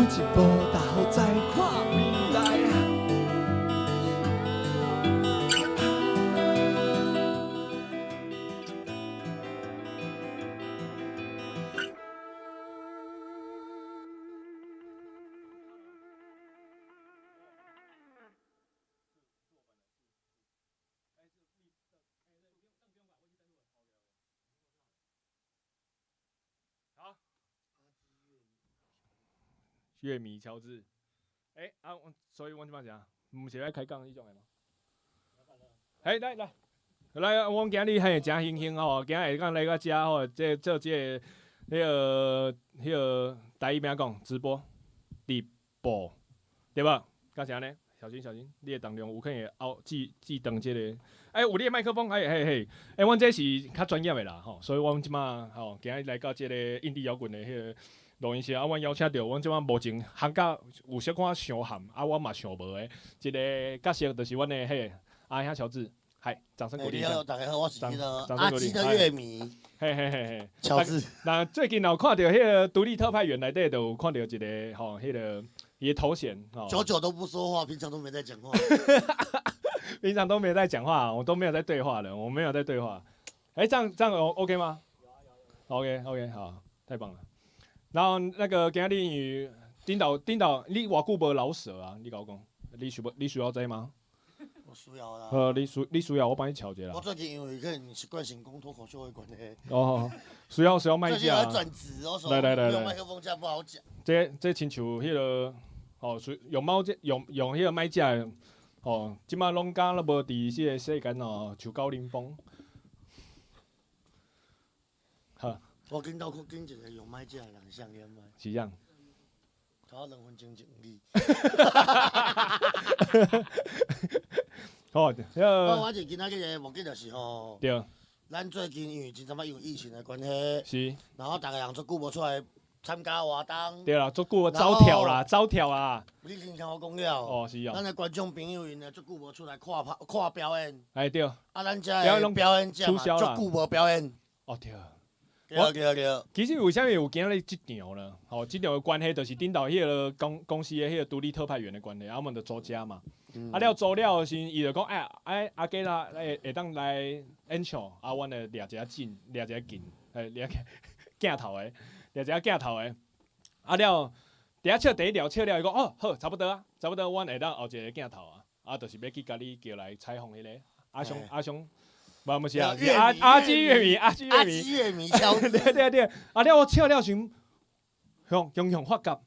一步，踏好再看未來。樂迷喬治，欸啊，所以阮這擺啥？毋是愛開講彼種的嗎？欸，來來來，阮今日嘿誠榮幸吼，今日會當來到遮吼，這做這个彼个彼个台語欲按怎講？直播，直播，對無？敢是按呢？小心小心，你的重量有可能會拗記記斷這个。欸，有你的麥克風，嘿嘿嘿，欸，阮這是較專業的啦吼，所以阮這擺吼，今日來到這個印地搖滾的彼个錄音室，啊，阮邀請著阮這擺目前行甲有小可傷譀，啊，我嘛想無的一个角色，就是阮的彼个阿兄喬治，嗨，掌聲鼓勵一下。欸，你好，大家好，我是彼个阿基的樂迷。嘿嘿嘿嘿，喬治。那最近有看著彼个獨立特派員內底，就有看著一个吼，彼个伊的頭銜吼。久久都不說話，平常都沒在講話。平常都沒在講話，我都沒有在對話了，我沒有在對話。欸，這樣這樣 OK 嗎？OK OK，好，太棒了。然後那個今仔日頂導頂導，你偌久無饒舌啊？你共我講，你需你需要這嗎？我需要啦。好，你需要，我幫你喬一下。我最近因為可能習慣性講脫口秀的關係。哦，需要需要麥架。最近轉職，我說來來來來，麥克風架不好講。這這親像彼个哦，用貓這用用彼个麥架的，哦，這擺攏敢若無佇這個世間哦，樹高林峰。好。我緊到去揀一個用麥架的人上演麥。是這樣。頭2分鐘一語。好，我是今仔日的目的就是吼，對。咱最近因為真陣仔因為疫情的關係，然後逐个人足久無出來參加活動。對啦，足久無走跳啦，走跳啊。你先聽我講了。哦，是哦。咱的觀眾朋友𪜶足久無出來看拍看表演。哎對。啊，咱遮的表演者嘛，足久無表演。哦對。對對對。其實為啥物有今日這場呢？吼，這場的關係就是頂頭彼个公公司的彼個獨立特派員的關係，啊，我們就租遮嘛。啊，了租了的時陣，伊就講，哎哎，阿基啦，會會當來演唱，啊，阮就掠一下鏡，掠一下鏡，欸，掠鏡頭的，掠一下鏡頭的。啊了，佇遐笑第一條笑了，伊講哦，好，差不多啊，差不多，阮會當後一个鏡頭啊，啊，就是欲去共你叫來採訪彼个阿雄阿雄。無毋是啊，阿阿基樂迷，阿基樂迷，阿基樂迷喬對對對，啊了我笑了時，向強強發覺，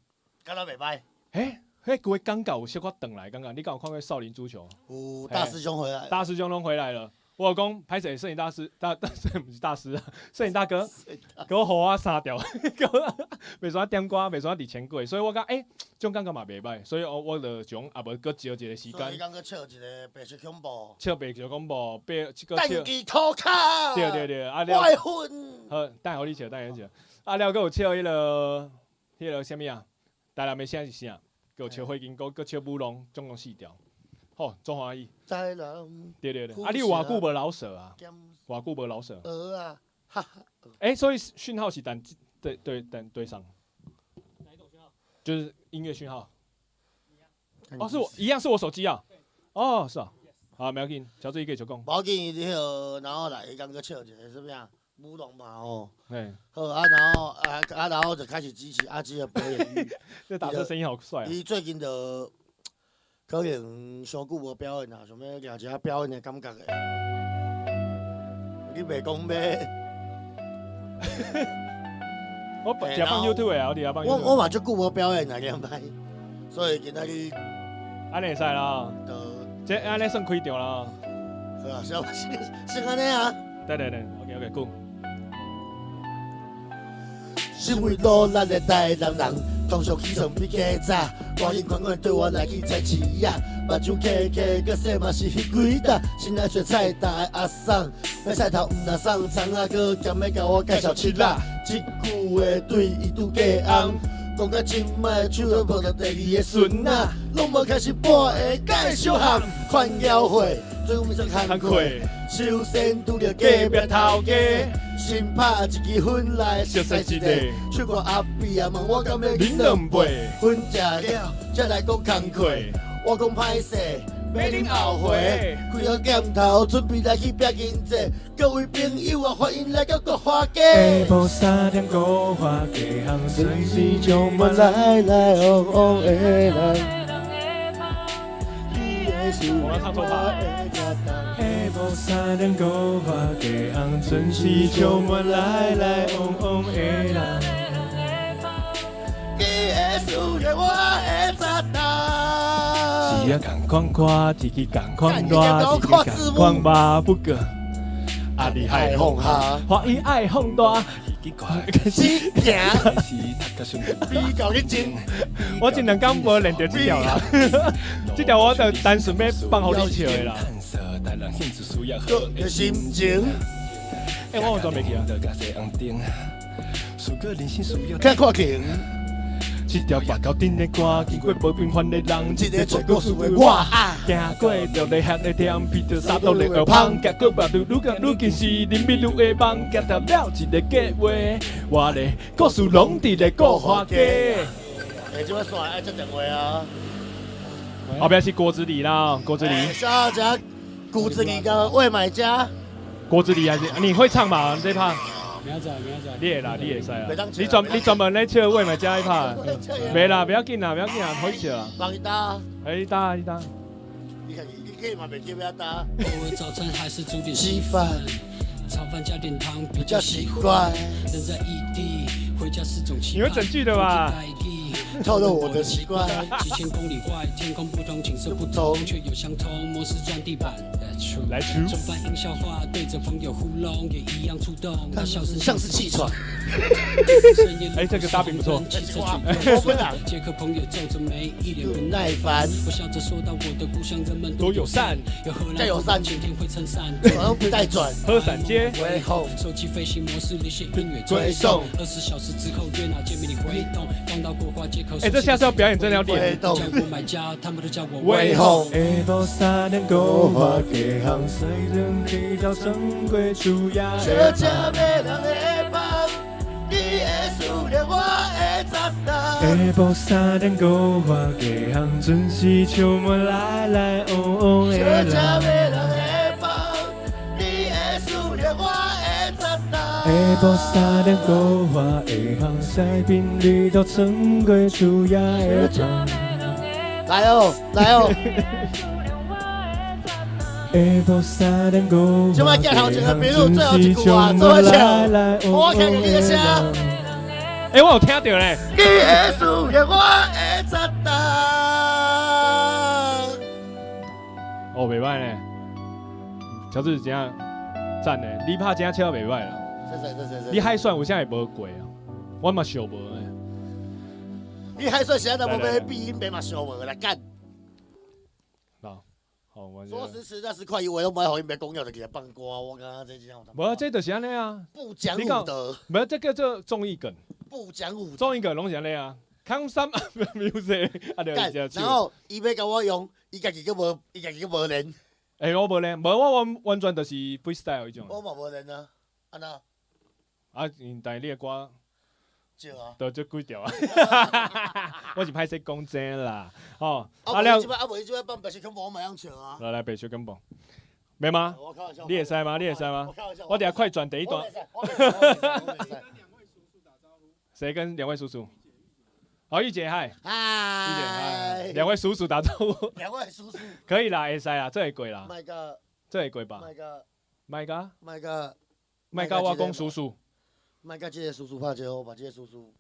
敢若袂䆀。欸，彼規个感覺有小可轉來感覺，你敢有看過少林足球？有，大師兄回來。大師兄攏回來了。我有講歹勢，攝影大師，大大毋是大師啊，攝影大哥，閣予我三條，袂煞點歌，袂煞佇錢櫃，所以我講欸，這種感覺嘛袂䆀，所以我我就想啊無閣招一個時間。所以講閣笑一个白色恐怖。笑白色恐怖，白這個笑。等塗跤。對對對，啊了。我的魂。好，等下予你笑，等下予你笑。啊了，閣有笑彼个彼个啥物啊？台南的聲是啥？閣有笑火金姑，閣笑舞龍，總共四條。好，足歡喜。對對對，啊，你有偌久無饒舌啊？偌久無饒舌？欸，所以訊號是等對對等對上。哪一種訊號？就是音樂訊號。哦，是我一樣是我手機啊。哦，是啊。好，無要緊，喬治伊繼續講。無要緊，伊彼個然後來，伊講閣笑一个啥物啊？舞龍嘛吼。嘿。好啊，然後啊啊，然後就開始激起阿基的表演欲。這打字聲音好帥啊。伊最近就可能傷久無表演啊，想欲掠一下表演的感覺的。你袂講欲？我佇遐放 YouTube 啊，我佇遐放。我我嘛足久無表演啊，兩擺，所以今仔日。按呢會使啦。這按呢算開場啦。好啊，先先按呢啊。對對對，OK OK，Go。身為努力的台南人，通常起床比較早，大人款款對我來去菜市仔，目睭瞌瞌，閣洗嘛是彼幾搭，先來揣菜擔的阿桑，買菜頭毋若送蔥仔，閣兼欲共我介紹七仔，這句話對伊拄過翁，講到這擺手都抱著第二个孫仔，攏無開始半下，敢會相喊？款枵火，做阮做工課，首先拄著隔壁頭家，先拍一支粉來熟似一个，唱歌阿扁啊問我敢欲啉兩杯，粉食了才來講工課，我講歹勢，欲啉後悔，開好鏡頭準備來去拼經濟，各位朋友啊，歡迎來到國華街。下晡3點國華街巷隨時充滿來來往往的人，我唱錯吧？下晡三點國華街巷，準時充滿來來往往的人。你的思念我會十擔。是啊，仝款看，一支仝款熱，一支仝款肉，不過壓力愛放下，歡喜愛放大，已經快開始行，比較認真。我這兩工無練著這條啦，這條我就單純欲放予你笑的啦。心情。欸，我有轉袂去啊。看看景。這條白狗頂的歌，經過無平凡的人，這个做故事的我，行過著咧遐的忝，披著衫都咧學芳，行過目愈愈行愈近是林密愈的夢，行頭了一个計劃，我的故事攏佇咧國華街。欸，這擺煞愛接電話啊！後壁是果子狸啦，果子狸。小姐，果子狸跟魏買家。果子狸還是你會唱嗎？這趴。明仔載，明仔載。你會啦，你會使啦。你專門咧笑魏買家彼拍。袂啦，不要緊啦，不要緊啦，可以笑啦。幫伊打。欸，你打，你打。你家己，你計嘛袂記欲打。偶爾早餐還是煮點稀飯，炒飯加點糖比較習慣。人在異地，回家是種期你會整句的吧？透露我的習慣。幾千公里外，天空不同，景色不同，卻有相通。模式轉地板，來出。中翻英笑話，對着朋友糊弄，也一樣觸動。他笑聲像是氣喘。哎，這個搭配不錯。傑克朋友皺着眉，一臉不耐煩。我笑着說到我的故鄉，人們多友善，再友善，晴天會撐傘，轉都不帶轉。喝傘街。手機飛行模式，離線音樂推送。20小時之後約哪見面，你會懂。剛到國華街口。哎，這下次要表演真的要練。叫我買家，他們都叫我魏紅。下晡三點國華街巷，隨人地道正規出牙。小吃欲人的夢，你的思念我會十擔。下晡三點國華街巷，準時充滿來來往往的人。小吃欲人的夢，你的思念我會十擔。下晡三點國華街巷，西平綠道正規出牙的夢。來哦，來哦。下晡三點國這擺鏡頭前的朋友最後一句話，做伙唱，我聽著你的聲。欸，我有聽著咧。你的思念我會十擔。哦，袂歹咧，喬治真正讚咧，你拍真正笑袂歹啦。你海選有啥會無過啊？我嘛想無咧。你海選是按怎無欲變音，嘛想無來幹。好，說時遲那時快，伊話攏無愛予𪜶欲講了，就起來放歌。我感覺這真有。無，這就是按呢啊。不講武德。無，這叫做綜藝梗。不講武德。綜藝梗攏是按呢啊。康三 music 啊，對，然後伊欲共我用，伊家己閣無，伊家己閣無練。欸，我無練，無我完全就是 freestyle 彼種。我嘛無練啊，按怎？啊，但是你的歌。少啊。就這幾條啊。我是歹勢講真啦，吼。啊了。啊無伊這擺放白色恐怖，我嘛會曉唱啊。來來，白色恐怖，袂嗎？你會使嗎？你會使嗎？我等下快轉第一段。誰跟兩位叔叔？好，玉姐嗨。嗨。玉姐嗨。兩位叔叔打招呼。兩位叔叔。可以啦，會使啦，這會過啦。麥個。這會過吧？麥個。麥個。麥個。麥個，我講叔叔。麥共這个叔叔拍招呼，把這个叔叔。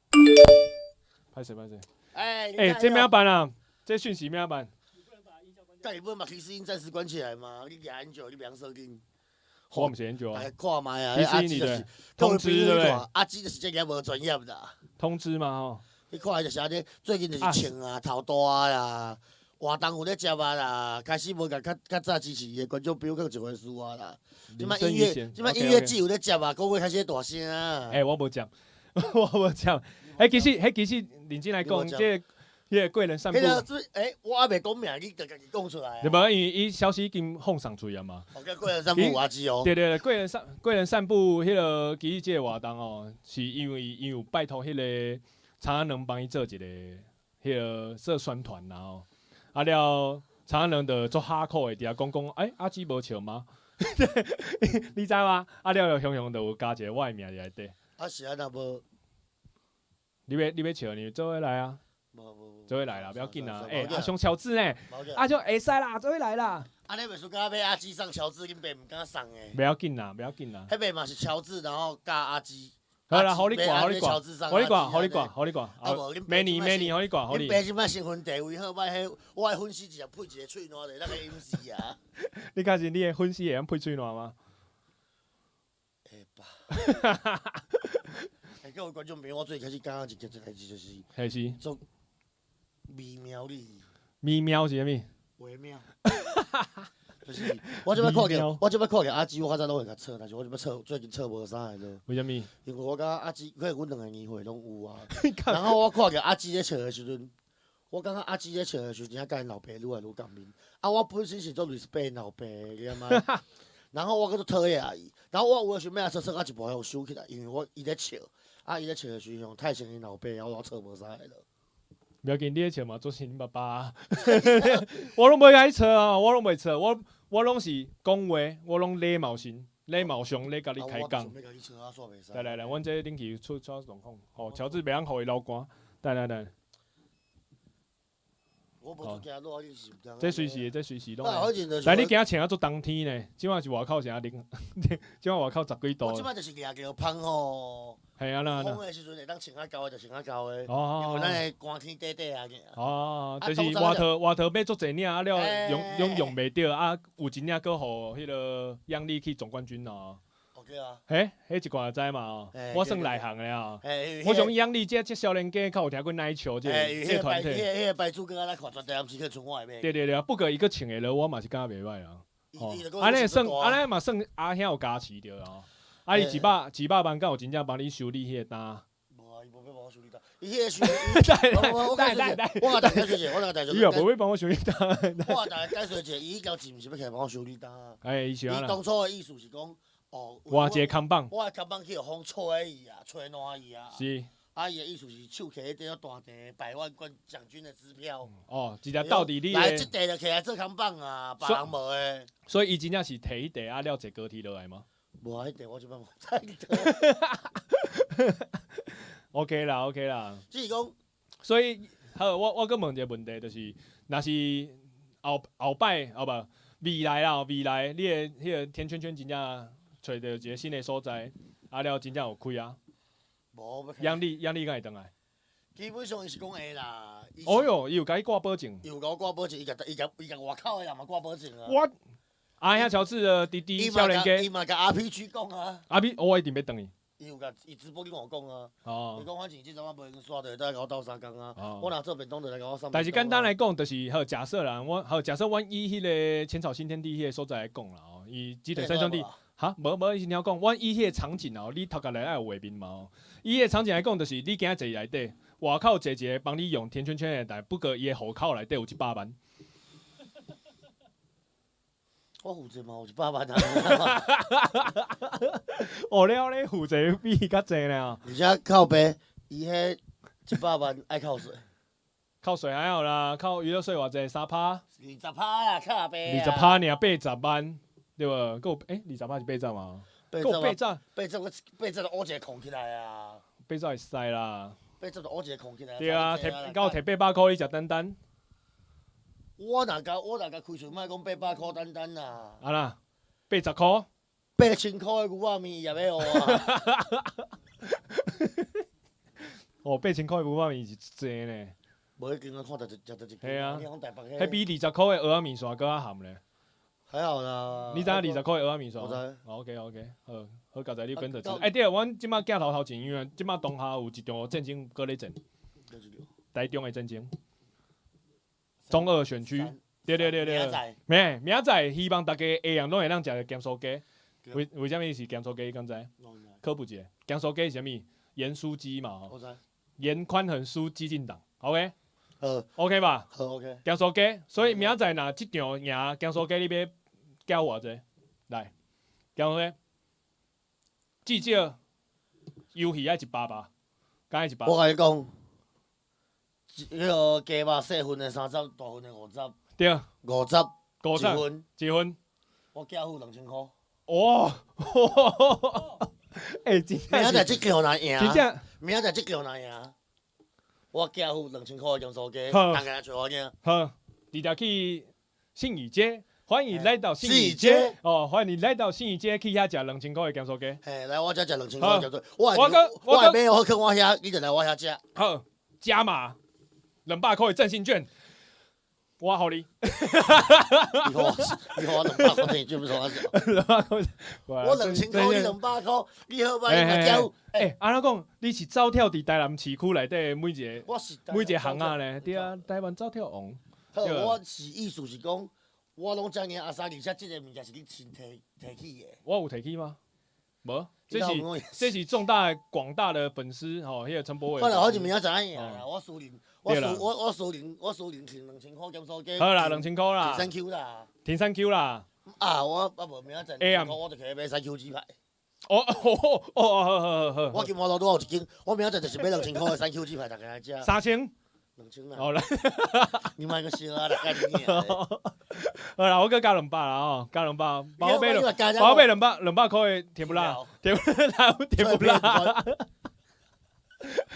歹勢歹勢。欸欸，這欲按怎辦啊？這訊息欲按怎辦？幹你不能把提示音暫時關起來嗎？你舉很久，你袂曉設定。我毋是研究啊。來看覓啊！提示音你的通知對不對？阿基就是這个無專業啦。通知嘛吼。你看伊就是按呢，最近就是穿啊、頭大啦，活動有咧接啊啦，開始無共較較早支持伊的觀眾朋友閣一回事啊啦。這擺音樂，這擺音樂節有咧接啊，講話開始大聲啊。欸，我無接，我無接。欸，其實，彼其實認真來講，這個彼个贵人散步。彼个最欸，我犹未讲名，你就家己讲出来啊。对无？因为伊消息已经放送出去啊嘛。哦，叫贵人散步有阿姊哦。对对对，贵人散步彼个其实这个活动哦，是因为伊有拜托彼个长安人帮伊做一个彼个做宣传啦吼。啊了，长安人就足哈口的伫遐讲讲，欸，阿姊无笑吗？你知吗？啊了，雄雄就有加一个我的名伫内底。啊是啊，若无。你欲笑，你做伙来啊！无无无。做伙来啦，不要紧啦。欸，阿上乔治呢？阿兄会使啦，做伙来啦。按呢袂输敢买阿姊送乔治，恁爸毋敢送的。不要紧啦，不要紧啦。彼个嘛是乔治，然后佮阿姊。好啦，予你挂，予你挂，予你挂，予你挂，予你挂。啊无，恁明年明年，予你挂，予你。恁爸这摆身份地位好，莫彼我的粉丝直接配一个喙澜就那个隐私啊。你敢是你的粉丝会晓配喙澜吗？会吧。欸，各位观众朋友，我最开始感觉一件代志就是，彼是足微妙哩。微妙是啥物？微妙。就是我这摆看见，我这摆看见阿姊，我较早拢会共吵，但是我这摆吵最近吵无啥个咯。为啥物？因为我感觉阿姊，可能阮两个年岁拢有啊。然后我看见阿姊咧笑的时阵，我感觉阿姊咧笑的时阵，真正佮𪜶老爸愈来愈仝面。啊，我本身是足 respect 𪜶老爸的，你知影？然后我阁足讨厌伊，然后我有的时阵欲吵吵到一半予收起来，因为我伊咧笑，啊伊咧笑的时阵，太像𪜶老爸，我吵无啥个咯。不要紧，你咧笑嘛，做是恁爸爸。我拢袂共你吵啊，我拢袂吵，我拢是讲话，我拢礼貌性、礼貌上咧共你开讲。来来来，阮这冷气出状况，吼，乔治袂晓予伊流汗。来来来。这随时，这随时拢。来，你今仔穿啊足冬天呢？这摆是外口啥冷？这摆外口十几度。我这摆就是掠着芳吼。系啊啦。风的时阵会当穿较厚的就穿较厚的，因为咱的寒天短短啊。哦，就是外套外套买足济领啊了，用用用袂著啊，有一领阁予彼个杨丽去总冠军咯。 OK 啊。嘿，彼一罐就知嘛哦，我算内行的啊。我想杨丽这少年家较有听过奶球这团体。彼个牌子阁来看，绝对毋是去剩我的买。对对对，不过伊阁穿会落，我嘛是感觉袂䆀啊。按呢算，按呢嘛算阿兄有加持著啊。啊！伊几百万，敢有真正帮你修理彼个单？无啊，伊无欲帮我修理单。伊彼个修理，我解释者，我共大家解释者，我共大家。伊也无欲帮我修理单。我共大家解释者，伊彼交钱毋是欲起来帮我修理单。哎，伊是按怎？伊当初的意思是讲，哦，换一个扛棒。我的扛棒去予风吹去啊，吹烂去啊。是。啊，伊的意思是手提彼块大块百万冠奖金的支票。哦，直接到底你。来，这块就提来做扛棒啊，别人无的。所以伊真正是提彼块啊了坐高铁落来吗？无啊，彼块我这摆无知。 OK 啦，OK 啦。只是讲，所以好，我阁问一个问题，就是，若是后后摆哦无未来啦，未来你的彼个甜圈圈真正揣著一个新的所在，啊了真正有开啊？无。杨丽杨丽敢会转来？基本上伊是讲会啦。哦哟，伊有共你挂保证。伊有共我挂保证，伊共外口的人嘛挂保证啊。我阿兄乔治的弟弟少年家，伊嘛共 RPG 讲啊。阿 P，我一定欲转去。伊有共伊直播跟我讲啊。哦。伊讲反正这阵仔无闲煞，就会当共我斗相共啊。我若做便当，就来共我送。但是简单来讲，就是好假设啦，我好假设阮以彼个浅草新天地彼个所在来讲啦哦，伊鸡腿三兄弟，哈，无无，伊是听我讲，阮以彼个场景哦，你头壳内爱有画面嘛哦。以彼个场景来讲，就是你今仔坐内底，外口坐一个帮你用甜圈圈的，但不过伊的户口内底有一百万。我负责嘛有一百万啊！哦了咧，负责比伊较济呢。而且靠北，伊彼一百万爱扣税。扣税还好啦，扣娱乐税偌济？3趴。20趴啦，靠北。二十趴尔，八十万，对无？阁有欸，二十趴是八十吗？阁有八十。八十就乌一个空起来啊！八十会使啦。八十就乌一个空起来。对啊，摕敢有摕800箍你食丹丹。我若共开喙，莫讲八百箍单单啦。啊啦，80箍。8000箍的牛肉面伊也欲予啊。哦，8000箍的牛肉面是济呢。无一定啊，看食一食著一间。啊，彼比20箍的蚵仔面线阁较咸咧。还好啦。你知影20箍的蚵仔面线？我知。 OK OK，好，好佳哉你跟著吃。欸对，阮这摆镜头头前，因为这摆当下有一场战争阁咧战。台中的战争。中二选区，对对对对，明明仔希望大家下暗拢会当食著咸酥鸡。为啥物是咸酥鸡？你敢知？科普一下，咸酥鸡是啥物？盐酥鸡嘛吼。严宽恒输基进党，OK。好，OK 吧？好 OK。咸酥雞，所以明仔載若這場贏鹹酥雞，你欲寄偌濟？來，鹹酥雞，至少遊戲愛一百吧，敢愛一百？我共你講，彼個雞肉細份的30，大份的五十。五十。 50。一份。一份。我寄付2000箍。哦，欸，真正明仔載這場若贏，真正明仔載這場若贏，我寄付2000箍的鹹酥雞，好逐家來揣我囝。好，直接去信義街，歡迎來到信義信義街哦，歡迎你來到信義街去遐食兩千箍的鹹酥雞。嘿，來我遮食兩千箍的鹹酥雞，我我閣我會買好囥我遐，你就來我遐食。好，加碼200箍的振興券，我予你。你予我，你予我兩百箍，你就不是我200箍，我兩千箍，你兩百箍，你好吧？你嘛叫。欸，按怎講？你是走跳佇台南市區內底每一個，每一個巷仔咧，對啊，台灣走跳王。好，我是意思是講，我攏知影阿三，而且這个物件是你先提提起的。我有提起嗎？無，這是重大廣大的粉絲吼，彼個陳柏惟。反正我就明仔載贏啦，我私人，我私我我私人，我私人提2000箍鹹酥雞。好啦，兩千箍啦。停三 Q 啦。停三 Q 啦。啊，我啊無明仔載兩千箍，我就去買三 Q 雞排。哦哦哦，好好好。我金華路拄好有一間，我明仔載就是買兩千箍的三 Q 雞排，逐家來食。3000。 2000啦。好啦。你莫閣燒啊！啦，幹你娘！好啦，我閣加兩百啦吼，加兩百，包買兩，包買兩百箍的甜不辣，甜不辣，甜不辣。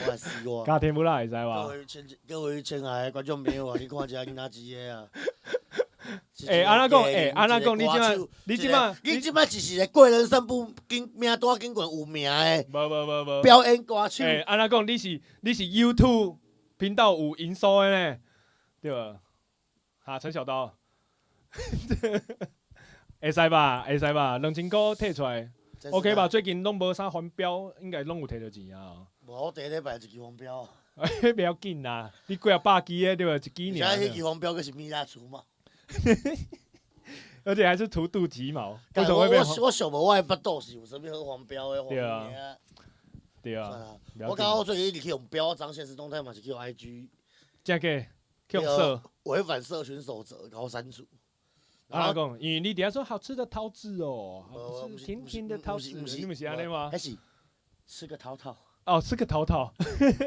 我來死我！加甜不辣會使無？各位親愛的觀眾朋友啊，你看這囡仔一个啊！欸，按怎講？欸，按怎講？你這擺，你這擺，你這擺只是個過人散步經名單經過有名的。無無無無。表演歌手。欸，按怎講？你是 YouTube 頻道有營收的呢，對吧？哈，陳小刀，會使吧？會使吧？2000箍提出來，OK 吧？最近攏無啥黃標，應該攏有提著錢啊。無，我第一禮拜一支黃標。彼袂要緊啦，你幾啊百支的對吧？一支爾。而且彼支黃標閣是蜜蠟除毛。而且還是塗肚臍毛。為什麼會被我想無我的腹肚是有啥物好黃標的？對啊。對啊。我感覺我最近一直去用標，我昨限時動態嘛是去用 IG。這個去用設違反社群守則，共我刪除。按怎講，因為你佇遐說好吃的桃子哦，好吃甜甜的桃子，你毋是按呢嗎？彼是吃個桃桃。哦，吃個桃桃，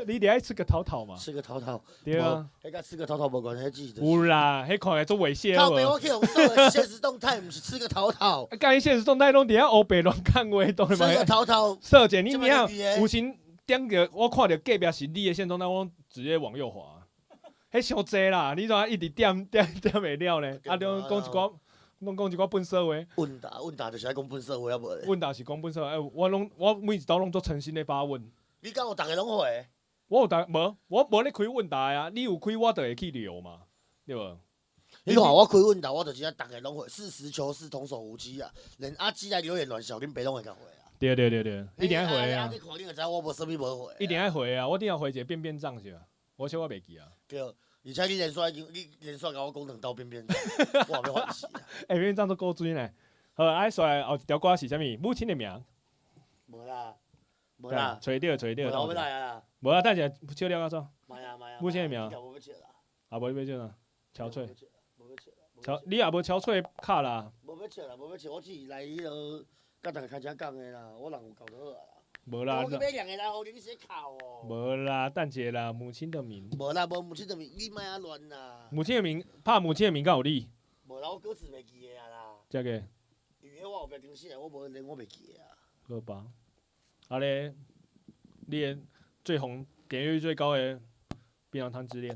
你佇愛吃個桃桃嘛？吃個桃桃。對啊。彼佮吃個桃桃無關係，彼只是。有啦，彼看起來足猥褻。靠北，我去予鎖的限時動態，毋是吃個桃桃。啊，幹伊限時動態攏佇遐烏白亂講話，當然吃個桃桃。設計你領有時點個，我看著隔壁是你的限動態，我直接往右滑。彼傷濟啦，你怎一直點點點袂了呢？啊，攏講一寡，攏講一寡笨色話。問答問答就是愛講笨色話啊，無咧。問答是講笨色話，欸，我攏我每一道攏足誠心咧發問。你敢有逐个攏回？我有逐無，我無咧開問答啊。你有開，我就會去留嘛，對無？你看我開問答，我就真正逐个攏回，實事求是，童叟無欺啊。連阿姊來留言亂笑，恁爸攏會共回啊。對對對對，一定愛回啊。你看你就知我無啥物無回。一定愛回啊！我頂下回一個便便帳是吧？我小可袂記啊。對，而且你連續已經，你連續共我講兩道便便帳，我也欲煩死啊！欸，便便帳足古錐呢。好，啊，煞來後一條歌是啥物？母親的名。無啦。無啦，揣著揣著。無啦，我欲來啊啦。無啊，等下笑了啊，煞。母親的名。啊，無你欲笑啥？憔悴。憔，你也無憔悴卡啦。無欲笑啦，無欲笑，我只是來彼落，佮逐家開車講的啦，我人有夠就好啊啦。無啦。我去買兩个來予恁先哭哦。無啦，等一下啦，母親的名。無啦，無母親的名，你莫按亂啦。母親的名，拍母親的名敢有你？無啦，我歌詞袂記得啊啦。這個。因為我後壁更新的，我無連我袂記得啊。好吧。啊咧，你的最紅點閱率最高的《檳榔攤之戀》，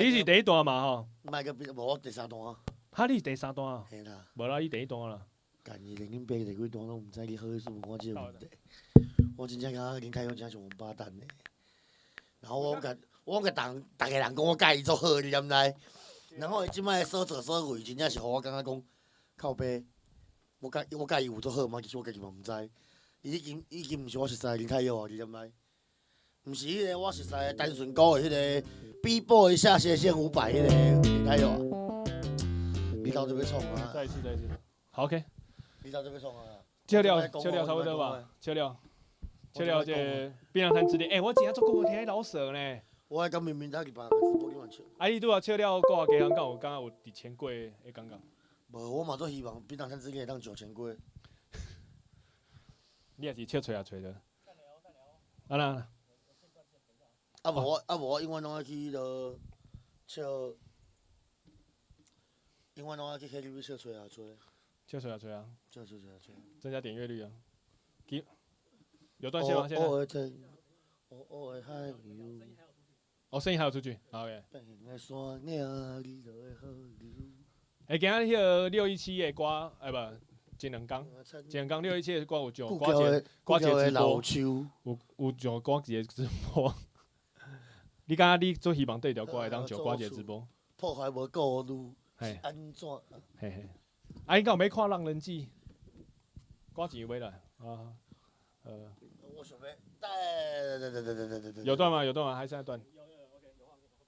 你是第一段嘛吼？莫閣檳，無我第三段。哈，你是第三段啊？嘿啦。無啦，你第一段啦。幹伊連恁爸第幾段攏毋知，你好意思問我這個問題？我真正感覺林凱勇真像王八蛋的。然後我共我共逐逐个人講我佮伊足好，你敢知？然後伊這擺所作所為，真正是予我感覺講靠北。我佮伊有足好嗎？其實我家己嘛毋知。伊已經毋是我熟似的林凱耀啊，你敢知？毋是彼個我熟似的單純高的彼個 B-boy 下斜線500彼個林凱耀啊。你到底欲創啊？再一次，再一次。好，OK。你到底欲創啊？笑了，笑了，差不多吧。笑了，笑了，這個檳榔攤之戀。欸，我真正足久無聽彼老舍呢。我愛講明明他去別人直播間笑。啊，你拄仔笑了，歌仔加敢有感覺有佇錢櫃的感覺？無，我嘛足希望檳榔攤子會當上錢櫃。你也是笑揣啊揣的。啊啦，啊無我永遠攏愛去彼落笑，永遠攏愛去 KTV 笑揣啊揣。笑揣啊揣啊，笑揣啊揣。增加點閱率啊。有斷線嗎？現在？我的海洋。哦，聲音還有出去，OK。欸，今仔彼个617的歌，欸無，前兩工，前兩工六一七的歌有上歌節，歌節直播，有上歌節直播。你感覺你最希望佗一條歌會當上歌節直播？破壞無顧慮，是按怎？嘿嘿，啊，你敢有欲看《浪人記》？歌錢有買來啊？我想欲，對對對對對對對。有斷嗎？有斷嗎？還是在斷？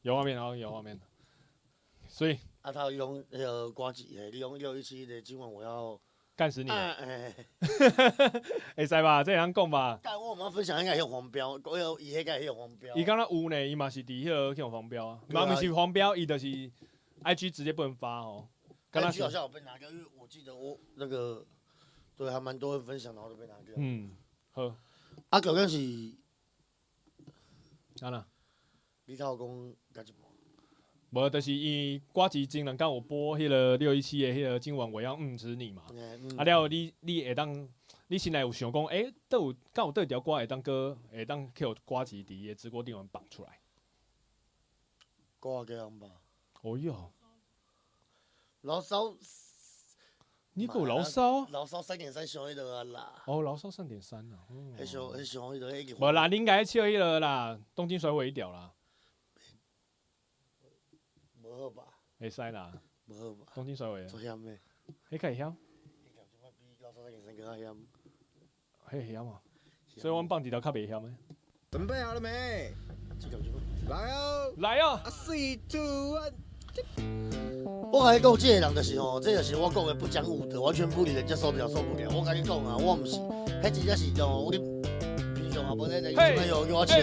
有畫面，有畫面。所以。啊，他用彼个歌詞，你講617的，今晚我要幹死你！會使吧？這會當講吧？幹，我有分享應該有黃標，嗰個伊彼個有黃標。伊敢若有呢，伊嘛是佇彼个去予黃標啊，嘛毋是黃標，伊就是 IG 直接不能發哦。 IG 好像有被拿掉，因為我記得我那個，對，還蠻多人分享，然後都被拿掉。嗯，好。啊，究竟是？按怎？你頭講甲一半。無，就是伊歌詞前兩工有播彼个617的彼个今晚我要嗯死你嘛。啊了，你會當，你心內有想講，欸，佗有敢有佗一條歌會當閣會當去予歌詞佇伊的直播頂面綁出來？歌仔吧。哦喲。牢騷。你閣有牢騷？牢騷3.3上彼落啊啦。哦，牢騷3.3啊。彼上彼上彼落已經。無啦，你應該笑彼个啦，東京甩尾一條啦。無好吧？會使啦。無好吧？東京甩尾。足險的。彼較會險。比牢騷3.3閣較險。彼會險啊！所以阮放一條較袂險的。準備好了沒？來哦！來哦！Three, two, one。我共你講，這個人就是吼，這就是我講的不講武德，完全不理人家受得了受不了。我共你講啊，我毋是，彼真正是吼，我咧平常也無咧，伊這擺又叫我笑，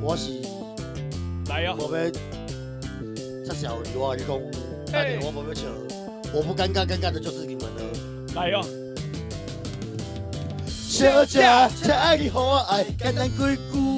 我是來哦，無欲這小我共你講，但是我無欲笑，我不尷尬，尷尬的就是你們了。來哦。小姐，請愛你予我愛，簡單幾句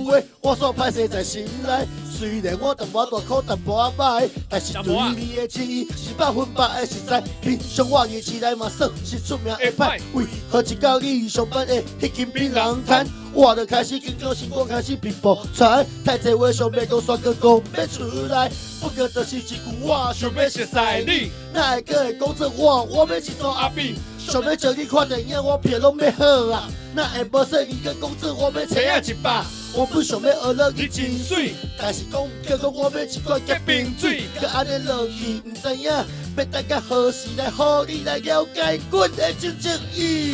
話，我煞歹勢在心內。雖然我淡薄仔大口，淡薄仔歹，但是對你的情意是100%的實在。平常我日起來嘛算是出名的歹，為何一到你上班的彼間檳榔攤，我就開始緊張，心肝開始乒乓傳。太濟話想欲講，煞閣講欲出來。不過就是一句話，想欲熟似你。哪會閣會講做我？我欲一組阿扁。想欲招你看電影，我票攏買好啊。哪會無說你閣講做我欲揣仔一百？我本想欲學落你真媠，但是講叫講我欲一罐結冰水，閣按呢落去，毋知影欲等到何時來予你來了解阮的真情意。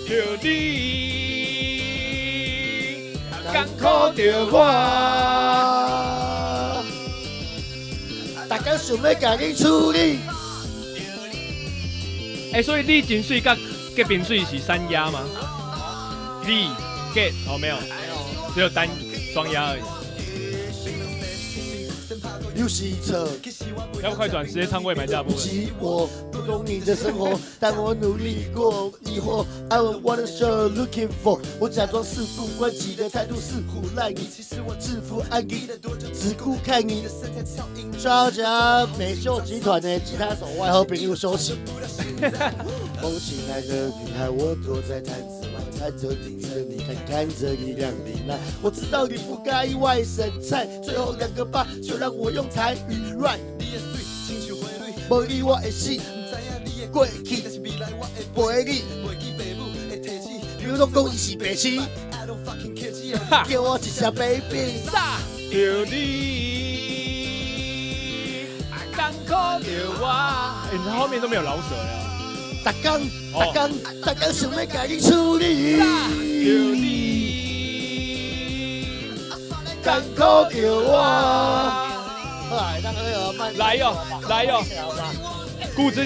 著你，艱苦著我，逐工想欲共你處理。欸，所以你真媠佮結冰水是三押嗎？你結哦沒有，只有單雙押而已。有時錯，要不快轉直接唱未買價部分。我不懂你的生活，但我努力過。疑惑，I want what you're looking for。我假裝事不關己的態度似乎賴你，其實我制服愛你，只顧看你。超家美秀集團的吉他手外號朋友休息。夢醒來的女孩，我躲在毯子外，看着盯着你，看看着你兩滴奶。我知道你不介意外省菜，最後兩個八就讓我用台語 rap。無你我會死，過去陪你，比如講伊是白痴，叫我一聲 baby。著你，艱苦著我。欸，你後面都沒有饒舌呀。逐工，逐工，逐工想欲共你處理。著你，艱苦著我。來喲，來喲，骨子裡。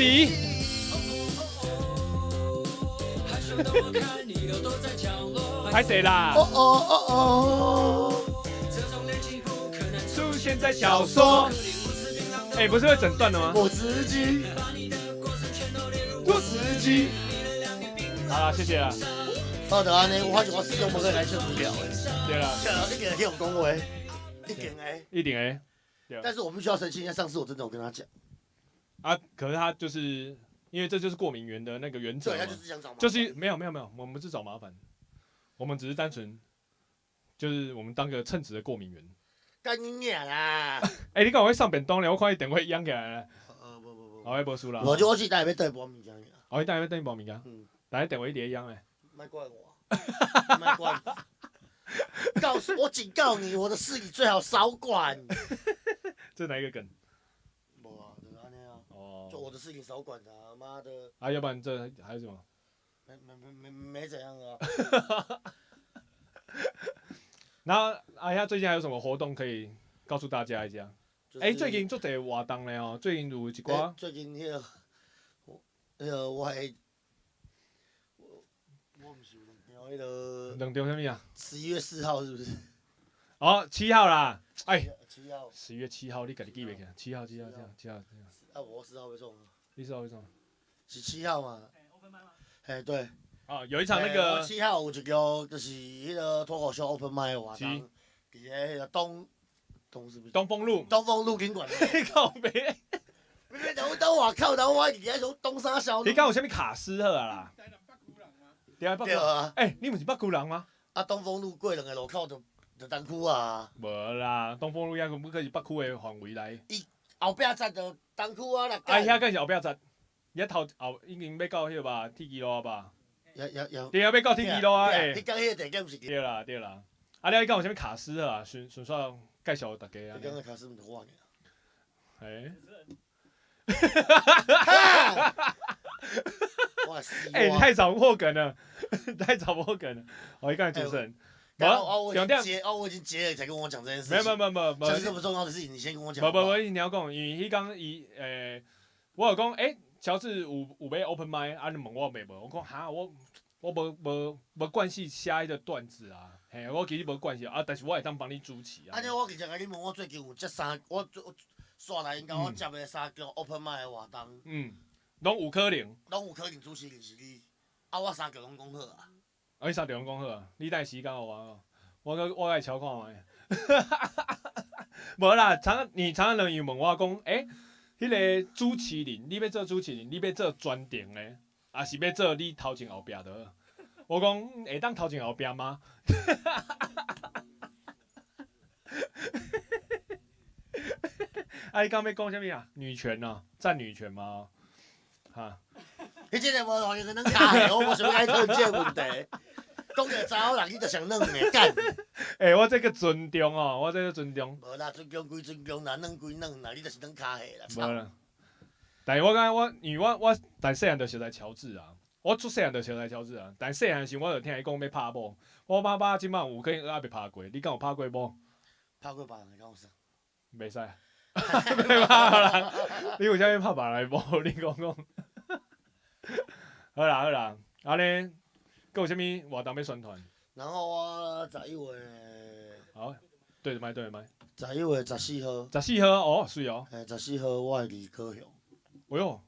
歹勢啦。哦哦哦哦。在小說。哎，不是會整段的嗎？我自己，我自己。好了，謝謝啦。好的，按呢，我發現我始終無去來出資料的。對啦。一定會去予講話，一定會。一定會。但是我必須要澄清一下，上次我真的有跟他講。啊，可是他就是因為這就是過敏原的那個原則。對，他就是想找麻煩。就是沒有沒有沒有，我們不是找麻煩，我們只是單純就是我們當個稱職的過敏原。幹你娘啦！欸，你敢有去送便當咧？我看伊電話響起來咧。無無無。哦，彼無事啦。無就我是等下欲轉搬物件。哦，你等下欲轉搬物件。嗯。但是電話一直咧響咧。莫管我，莫管。告訴我，警告你，我的事你最好少管。這哪一個梗？無啊，就是按呢啊。哦。就我的事情少管啊，媽的。啊，要不然這還有什麼？沒沒沒沒沒怎樣啊。然後阿遐最近還有什麼活動可以告訴大家一下？欸，最近足濟活動咧哦，最近有一寡。最近彼個，彼個我還，我毋是有兩張彼個。兩張啥物啊？ 11月4號是不是？哦，7號啦，哎。7號。 11月7號，你家己記袂起來？七號，七號，七號，七號。啊，我4號欲創。你4號欲創？是七號嘛？嘿，對。哦，有一場那個。七號有一個就是彼個脫口秀 open mic 活動，佇咧彼個東東是不是？東風路。東風路賓館。靠北。你等等外口，然後我佇遐想東三小。你敢有啥物卡司好啊啦？對啊，對啊。欸，你毋是北區人嗎？啊，東風路過兩個路口就東區啊。無啦，東風路抑閣不過是北區的範圍內。伊後壁站就東區啊啦。啊，遐敢是後壁站，遐頭後已經欲到彼個吧，鐵支路吧。也也也。對啊，欲到鐵支路啊，欸。你講彼個地點毋是？對啦對啦，啊，你敢有啥物卡司啊？順順紲介紹大家啊。你講的卡司毋是我爾。欸。哇塞！欸，你太早破梗了，太早破梗了。我一剛才主持人，我已經接，哦，我已經接了，才跟我講這件事情。沒有沒有沒有沒有，這是這麼重要的事情，你先跟我講。無無無，你要講，因為彼工伊欸，我有講，欸，喬治有欲 open mic，啊，你問我袂無？我講哈，我無慣勢寫彼個段子啊，嘿，我其實無慣勢啊，但是我會當幫你主持啊。按呢，我直接共你問，我最近有接三，我煞來𪜶共我接的三個 open mic 的活動。嗯，攏有可能。攏有可能主持人是你，啊，我三個攏講好啊。啊，你三個攏講好啊？你等時間予我，我閣我愛瞧看覓。無啦，常你常常人又問我講，欸，彼個主持人，你欲做主持人，你欲做專長的，抑是欲做你頭前後壁的？我講會當頭前後壁嗎？啊！你剛欲講啥物啊？女權啊，讚女權嗎？哈？你這個無路用個軟跤的，我無想欲愛討論這個問題。講著查某人，你就上軟的幹。欸，我這個尊重哦，我這個尊重。無啦，尊重歸尊重啦，軟歸軟啦，你就是軟跤的啦。無啦。但是我感覺我，因為我但細漢就熟似喬治啊，我自細漢就熟似喬治啊。但細漢時我就聽伊講欲拍某，我媽媽這擺有可能猶未拍過，你敢有拍過某？拍過別人的敢有算？袂使。袂拍啦！你有啥物拍別人的某？你講講。好啦好啦，按呢，閣有啥物活動欲宣傳？然後我11月。好，對麥對麥。11月14號。十四號哦，媠哦。嘿，十四號我會佇高雄。哎喲，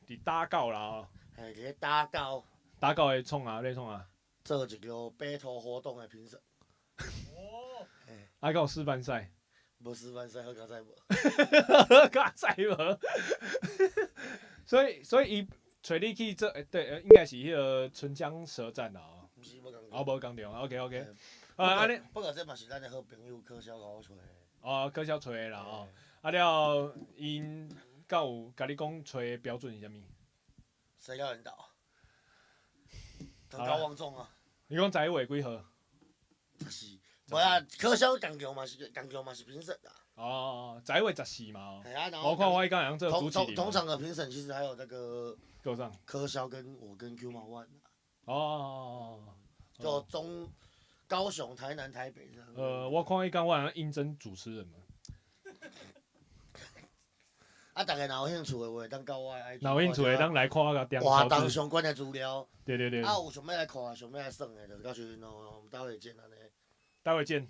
佇打狗啦哦。嘿，佇咧打狗。打狗會創啊？咧創啊？做一個 battle 活動的評審。哦。啊，敢有示範賽？無示範賽，好佳哉無。好佳哉無。所以伊揣你去做，對，應該是彼個唇槍舌戰啊。毋是，無仝。哦，無仝場，OK OK。啊，按呢。不過這嘛是咱的好朋友柯瀟共我揣的。哦，柯瀟揣的啦吼。啊了，𪜶敢有共你講揣的標準是啥物？誰叫領導？德高望重啊。你講十一月幾號？十四。無啊，柯瀟仝強嘛是仝強嘛是評審啊。哦，十一月十四嘛。嘿啊，然後我看我彼工會當做主持人。同場的評審其實還有那個。夠上。柯瀟跟我跟 Q 毛萬。哦。就中高雄、台南、台北這樣。我看彼工我會當應徵主持人嘛。啊，大家若有興趣的話，會當到我的 IG。若有興趣的，會當來看我共點活動相關的資料。對對對。啊，有想欲來看，想欲來耍的，就到時陣哦，我們待會見按呢。待會見，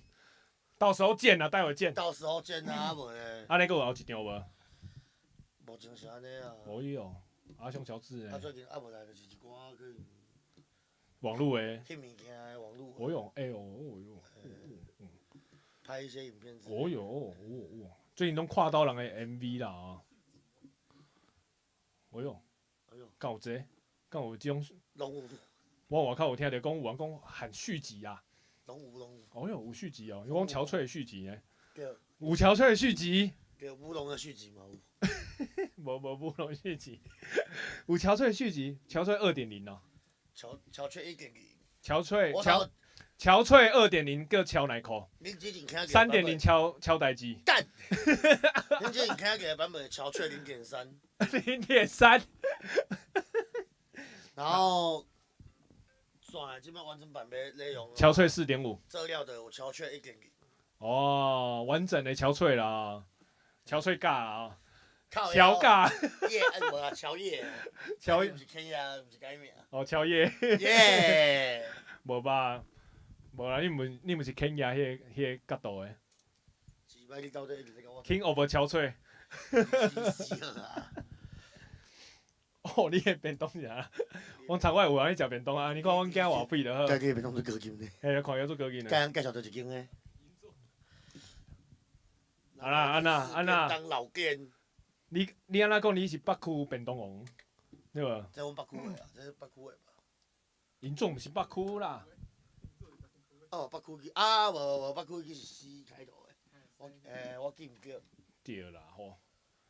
到時候見啦，待會見。到時候見啊，無咧。按呢閣有後一場無？目前是按呢啊。無伊哦，阿雄喬治啊，最近啊無來就是一寡去網路的。翕物件的網路。哦喲，哎呦，哦喲。拍一些影片。哦喲，哦哦，最近攏看到人的 MV 啦啊！哦喲，哎喲，敢有這？敢有這種？攏有。我外口有聽著講有人講喊續集啊。攏有攏有。哦喲，有續集哦，有講喬翠的續集呢。對。有喬翠的續集。對，烏龍的續集嘛有。無無烏龍續集，有喬翠的續集，喬翠2.0哦。喬翠1.0。喬翠喬喬翠2.0閣喬內褲。3.0喬喬代誌。幹。恁之前聽過的版本喬翠0.3。0.3。然後，算了，這擺完整版欲內容。喬翠4.5。這料的有喬翠1.0。哦，完整的喬翠啦，喬翠尬啊，喬尬。葉，無啦，喬葉。喬。毋是 K 啊，毋是改名。哦，喬葉。耶。無吧？無啦，你毋是肯亞彼個角度的。King of 喬翠。哦，你的便當是啥？阮餐館有人去食便當啊！你看阮囝偌肥就好。家己的便當足高級呢。嘿，看起來足高級呢。剛介紹佗一間呢。好啦，按那按那。當老店。你按怎講？你是北區便當王，對無？這阮北區的啊，這是北區的吧？銀座毋是北區啦。哦，北區啊，無無北區是 C 開頭的，我記毋著。對啦，吼。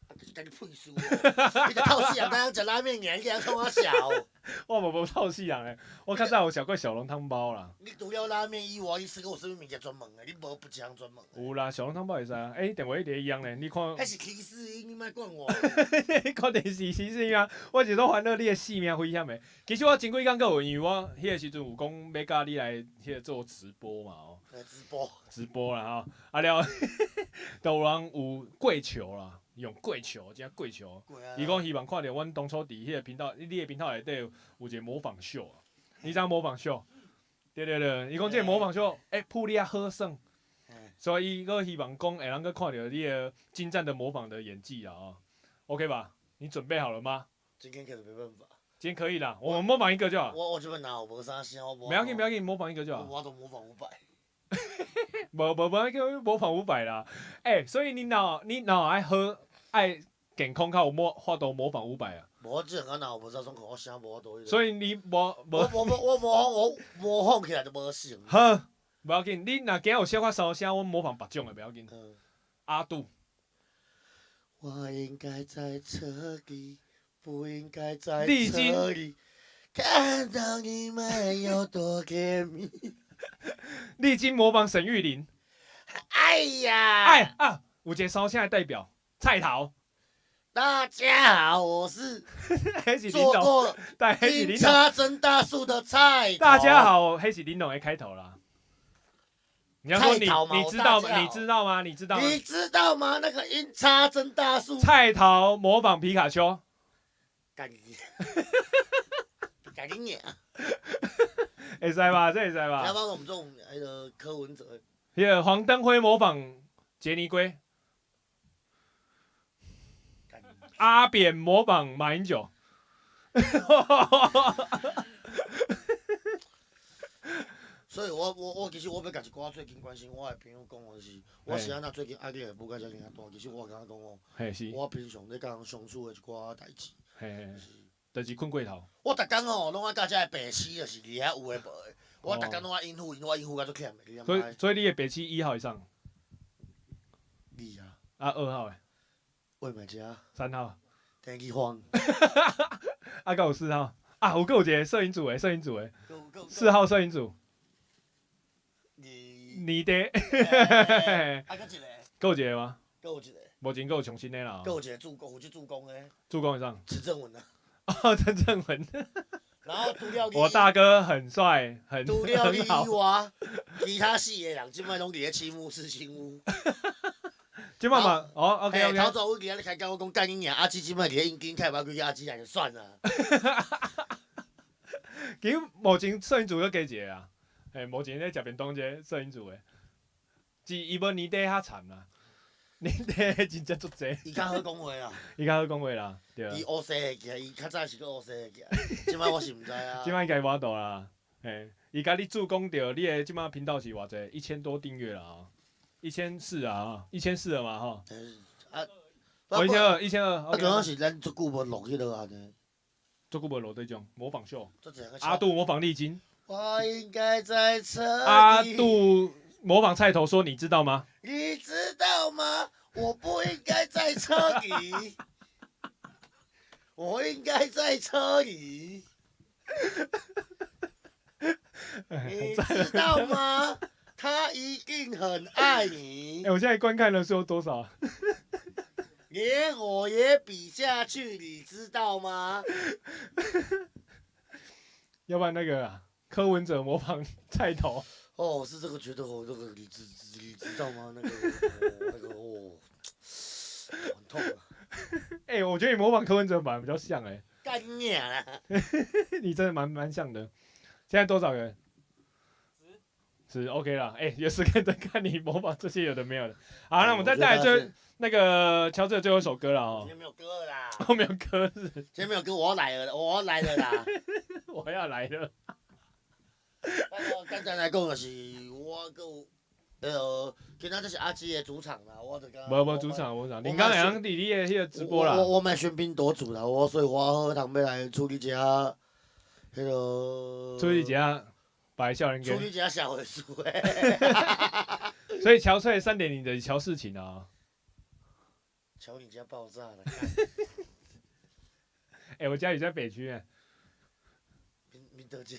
啊，就是干你屁事哦！你著透死人，當食拉麵爾，你共創啥潲？我無無透死人的，我較早有食過小籠湯包啦。你除了拉麵以外，你食過啥物物件專門的？你無不一項專門的。有啦，小籠湯包會使啊。欸，電話一直咧響呢，你看。彼是歧視音，你莫管我。你看電視歧視音啊！我是咧煩惱你的性命危險的。其實我前幾工閣有，因為我彼個時陣有講欲佮你來彼個做直播嘛哦。直播。直播啦吼，啊了，都有人有跪求啦。用跪求，真跪求。伊講希望看著阮當初佇彼個頻道，你的頻道內底有一個模仿秀，你知影模仿秀？對對對，伊講這個模仿秀，欸，譜你較好耍，所以伊閣希望講會通閣看著你的精湛的模仿的演技啦哦，OK 吧？你準備好了嗎？今天可是沒辦法。今天可以啦，我們模仿一個就好。我這邊哪有無啥聲，我無。不要緊，不要緊，模仿一個就好。我都模仿500。無無無，叫模仿500啦。欸，所以你若愛好愛健康，較有模法度模仿500啊？無，我這陣若有無啥爽快，我聲無法度。所以你無無。我模仿起來就無成。好，無要緊，你若今有小可燒聲，阮模仿別種的，不要緊。阿杜。我應該在這裡，不應該在這裡。看到你們有多甜蜜。歷經模仿沈玉琳。哎呀！哎啊！有一個燒聲的代表蔡桃。大家好，我是做過陰差曾大樹的蔡。大家好，彼是玲瓏的開頭啦。你要說你你知道嗎？你知道嗎？你知道嗎？你知道嗎？那個陰差曾大樹。蔡桃模仿皮卡丘。幹你！幹你娘！會使吧？這會使吧？要不然我們這種那個柯文哲。彼個黃登輝模仿傑尼龜。阿扁模仿馬英九。所以我其實我欲共一寡最近關心我的朋友講的是，我是按怎最近壓力會無甲遮爾仔大。其實我感覺講哦，我平常咧佮人相處的一寡代誌，就是睏過頭。我逐工吼攏愛佮遮的白痴，就是佇遐有的無的。我逐工攏愛應付𪜶，我應付甲足忝的。所以你的白痴1號以上。你啊。啊，2號的。魏美嘉。3號。鄭義芳。啊，閣有4號。啊，有閣有一個攝影組的，攝影組的。4號攝影組。你的。啊，閣一個。閣有一個嗎？閣有一個。目前閣有上新的啦。閣有一個助攻，負責助攻的。助攻以上。陳正文啊。哦，陳正文。然後除了我大哥很帥，很除了你以外，其他四個人這擺攏佇咧青木是青屋。這擺嘛，哦，OK OK。頭拄阮今仔日開講，我講幹你娘，阿姊這擺佇咧陰間，開無幾個阿姊來就算啦。其實目前攝影組閣加一個啊，嘿，目前咧食便當這個攝影組的。是伊無年底較慘啦，年底真正足濟。伊較好講話啦。伊較好講話啦，對。伊烏西會記，伊較早是閣烏西會記，這擺我是毋知啊。這擺應該無法度啦，嘿，伊共你助攻著，你的這擺頻道是偌濟？1000多訂閱啦，吼，一千四啊，一千四了嘛，吼。啊，哦，1200，一千二。啊，主要是咱足久無錄彼落按呢。足久無錄這種模仿秀。阿杜模仿麗晶。我應該在車裡。阿杜模仿菜頭說：“你知道嗎？” 你知道嗎？我不應該在車裡，我應該在車裡。你知道嗎？他一定很愛你。欸，我現在觀看人數多少？連我也比下去，你知道嗎？要不然那個柯文哲模仿菜頭。哦，是這個覺得哦，這個你知道嗎？那個、哦、那個哦，很痛啊。欸，我覺得你模仿柯文哲反而比較像欸。幹你啊！你真的蠻像的。現在多少人？是 OK 啦。欸，有時間再看你模仿這些有的沒有的。好，那我們再帶來最那個喬治的最後一首歌了哦。今天沒有歌啦。我沒有歌是。今天沒有歌，我要來了，我要來了啦。我要來了。簡單來講就是，我閣有，彼個今仔這是阿基的主場啦，我就講。無無主場，無主場。你剛剛佇你的彼個直播啦。我莫喧賓奪主啦，我所以我好通欲來處理一下，彼個。處理一下白少年。處理一下社會事。所以喬翠3.0的喬事情啊。喬你家爆炸了！欸，我家裡在北區欸。明德街。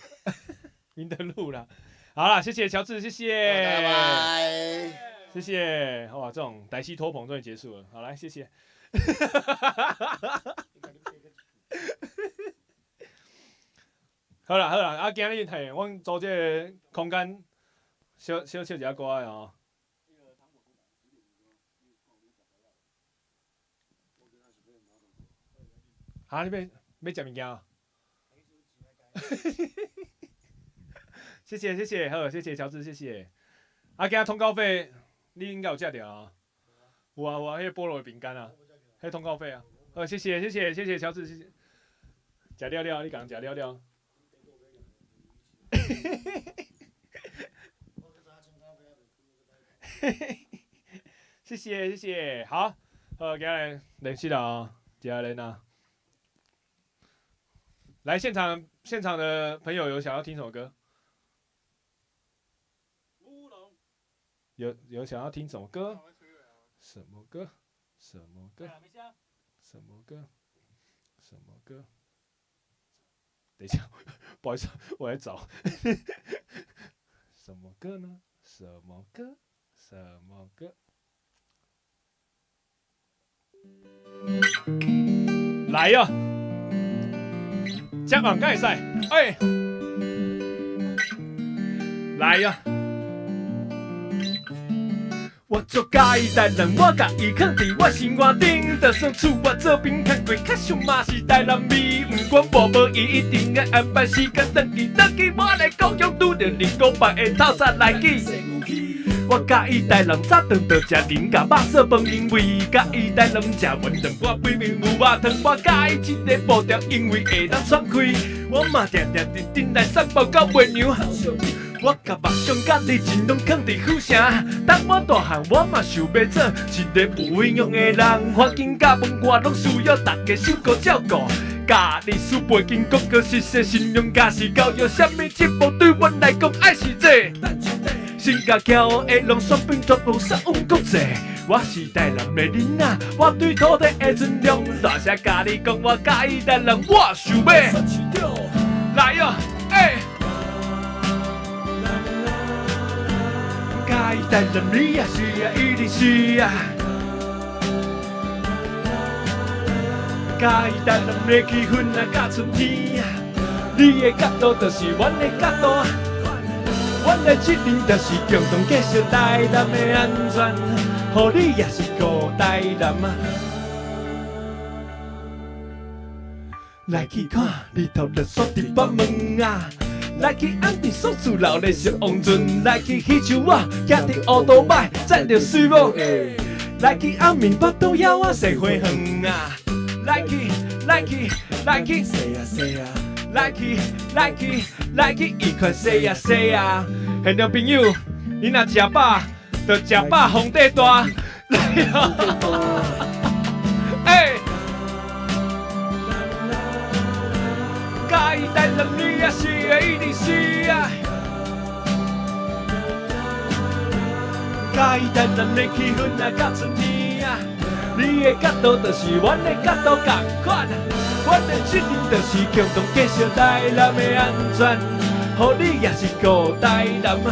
明德路啦，好啦，謝謝喬治，謝謝，拜拜，謝謝，哇，這種歹戲拖棚終於結束了，好來，謝謝。好啦好啦，啊，今日嘿，阮租這個空間，小小唱一下歌的哦。啊，你欲欲食物件喔？謝謝謝謝，好，謝謝喬治，謝謝。啊，今仔通告費你應該有食著啊？有啊有啊，彼個菠蘿餅乾啊，彼通告費啊。好，謝謝謝謝謝謝喬治，謝謝。食了了，你共人食了了。謝謝謝謝，好，好，今日練習了啊，接下來呢？來現場的朋友有想要聽什麼歌？有想要聽什麼歌？什麼歌？什麼歌？什麼歌？什麼歌？等一下，不好意思，我來找。什麼歌呢？什麼歌？什麼歌？來呀！這樣敢會使？哎，來呀！我足佮意台南，我共伊囥佇我心肝頂，就算厝我做兵工課較俗嘛是台南味。毋管无无伊一定愛安排時間轉去，轉去我的故鄉，拄著林古柏的透早來去。我佮意台南早頓就食林甲肉燥飯，因為佮意台南食雲吞，我規暝有肉湯。我佮意這个步調，因為會當喘氣。我嘛定定佇陣內散步到尾娘。我共目想佮你情攏囥佇府城，等我大漢，我嘛想欲做一个有营养的人。環境佮文化攏需要大家相顧照顧。教歷史背景、國歌、實際信仰、家事教育，啥物節目對阮來講愛是這。身家骄的攏雙邊全部送往國際。我是台南的囡仔，我對土地的尊重。大聲共你講，我佮意台南，我想欲來哦，欸！佮意台南，你也是啊，一定是啊。佮意台南的氣氛啊，佮春天啊，你的角度就是阮的角度，阮的責任就是共同建設台南的安全，予你也是顧台南啊。來去看日頭落山佇北門啊，來去安定所厝老的是王俊，來去彼樹仔，行佇烏多擺，載著水某。來去暗暝腹肚枵啊，踅花園啊。來去來去來去，踅啊踅啊。來去來去來去，伊款踅啊踅啊。現場朋友，你若食飽，就食飽皇帝大。來咯！欸！嘉義台南你也是的，一定是啊。嘉義台南的氣氛啊，甲春天啊，你的角度就是阮的角度仝款，阮的責任就是共同建設台南的安全，予你也是顧台南啊。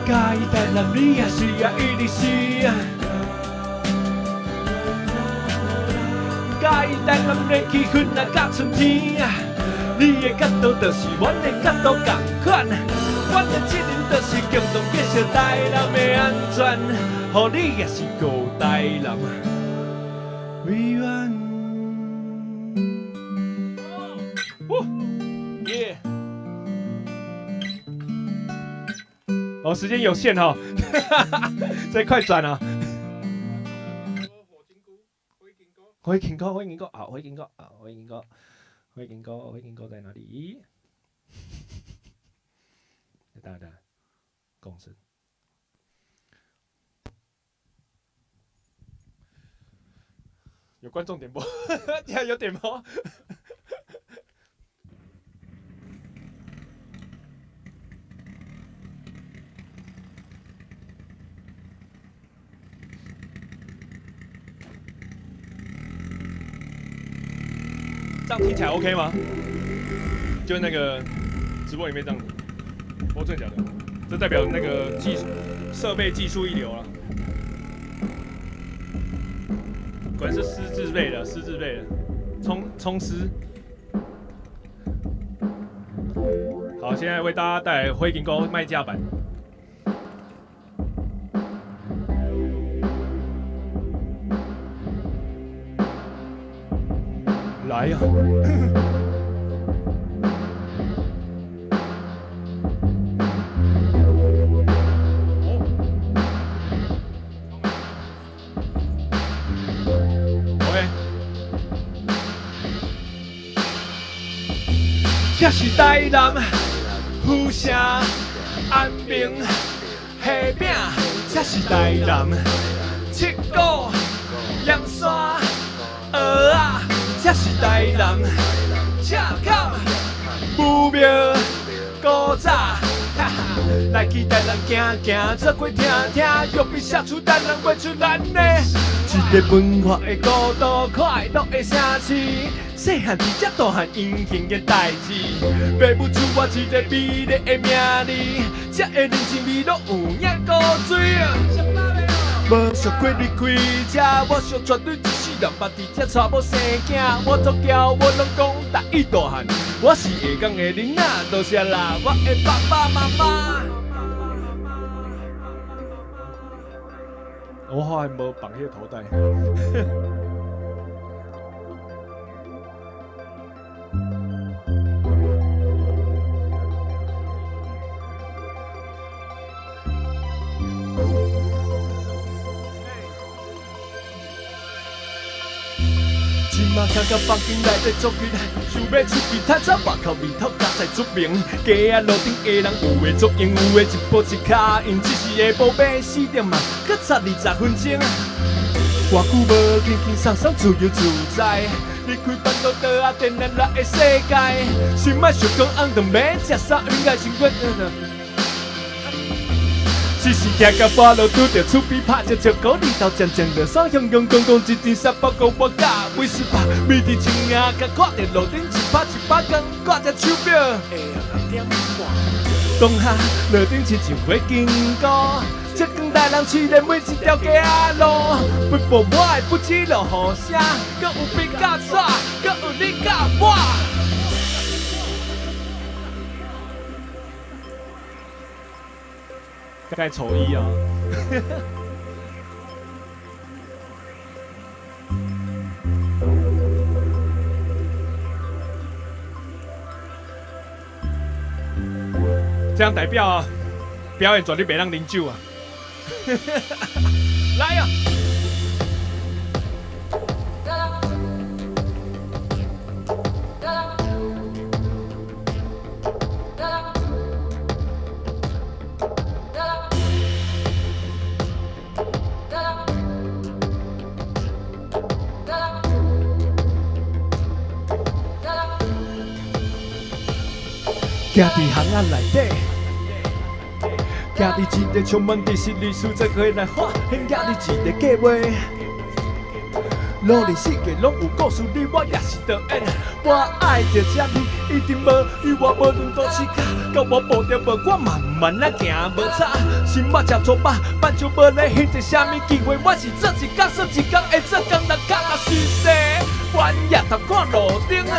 嘉義台南你也是啊，一定是啊。嘉義台南的氣氛啊，甲春天啊，你的角度就是阮的角度仝款，阮的責任就是共同建設台南的安全，予你也是顧台南。We want。耶！哦，時間有限哦，這快轉啊！火金菇，火金菇，好，火金菇，好，火金菇，火金菇，火金菇在哪裡？等下，等下，共識。有觀眾點播，竟然有點播。這樣聽起來 OK 嗎？就那個直播裡面這樣子，我真的假的？這代表那個技術設備技術一流啊！果然是師字輩的，師字輩的，衝衝師。好，現在為大家帶來灰金溝賣家版。來呀！OK。這是台南、府城、安平、蝦餅，這是台南、七股、陽山、蚵仔。這是台南，赤崁、武廟、古早，哈哈，來去台南行行，做伙聽聽，玉碧社區台南畫出咱的一個文化的高度，快樂的城市。細漢佇遮大漢隱形的代誌，爸母賜我一個美麗的名字，才會人情味攏有影古錐。無想過離開這，我想絕對一世人捌佇這娶某生囝。我足驕，我攏講台語大漢，我是下港的囡仔，多謝啦，我的爸爸媽媽。我還無綁彼個頭帶。這馬徛甲房間內底足緊，想欲出去趁早，外口味頭較才出名。街仔路頂的人有的足勇，有的一步一跤印，只是下晡欲四點嘛，閣早20分鐘。偌久無輕輕鬆鬆自由自在，離開辦桌桌仔電纜內的世界，心莫想講暗頓欲食啥，應該先過。只是行到半路，拄著厝邊拍只石鼓，日头渐渐落山，雄雄公公一阵沙包公我甲威士巴，味伫青仔，甲看著路顶一把一把钢挂只手錶。当下路顶亲像火金菇，这光台南市的每一条街仔路，奔波我的不止落雨声，阁有笔甲纸，阁有你佮我。该丑一啊！這樣代表啊，表演絕對袂當啉酒啊！來啊！行佇巷仔內底，行佇一个充滿知識歷史做伙來發現，行佇一个計劃，努力世界攏有故事，你我也是導演。我愛著這你，一定無意外，無論都市卡，到我步調無，我慢慢仔行無差。心我食粗飽，辦酒無咧彼個啥物機會，我是做一工算一工，會做工人較實際。阮日頭看路燈啊！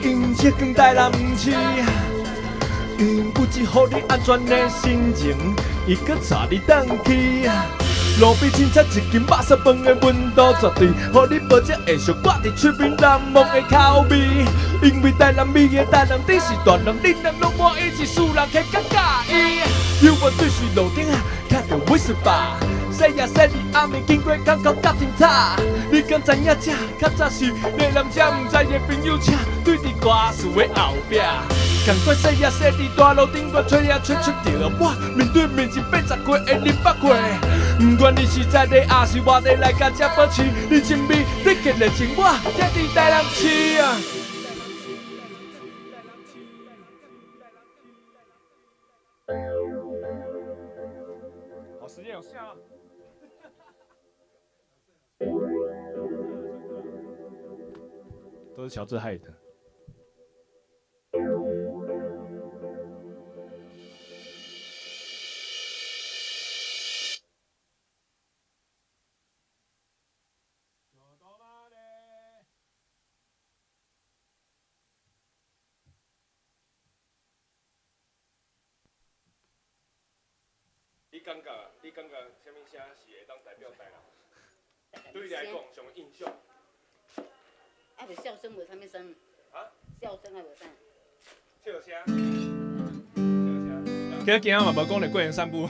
迎接光台南市，因不知予你安全的心情，伊閣帶你轉去。路邊凊彩一間肉燥飯的溫度，絕對予你保證會燒掛佇喙邊難忘的口味。因為台南味的台南，你是大人，恁人攏滿意，是私人客較佮意。猶原對是路頂看著威士吧。西呀西，日暗暝經過港口甲燈塔，你敢知影這較早是台南這毋知的朋友車對佇歌詞的後壁。仝款西呀西，佇大路頂懸吹呀吹出著我面對面是80歲的林北過。毋管你是在地抑是外地來佮這保持人情味，你結熱情我疼佇台南市啊。好，時間有限啊。都是喬治害的。你感覺？你感覺啥物聲是會當代表台南？對你來講，上印象。啊，無笑聲無啥物聲。啊？笑聲還無啥。笑聲。笑聲。其實今仔嘛無講著貴人散步。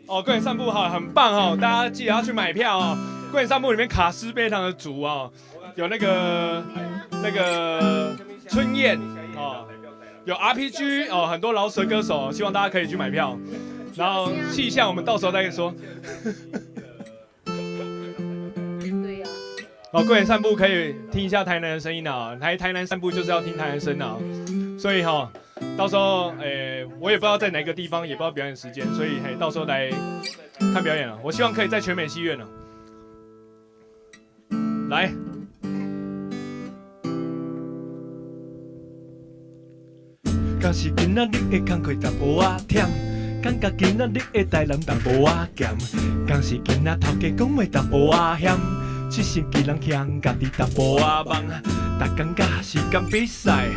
哦，貴人散步哈，很棒哦，大家記得要去買票哦。貴人散步裡面卡司非常的足哦，有那個春燕哦，有 RPG 哦，很多饒舌歌手，希望大家可以去買票。然後細項我們到時候再說。對呀。哦，貴人散步可以聽一下台南的聲音啊，來台南散步就是要聽台南聲啊，所以哈，到時候我也不知道在哪個地方，也不知道表演時間，所以嘿，到時候來看表演了。我希望可以在全美戲院呢。來，敢是今仔日的工課淡薄仔忝，感覺今仔日的台南淡薄仔鹹，敢是今仔頭家講話淡薄仔險，這星期人嫌家己淡薄仔忙，逐工佮時間比賽。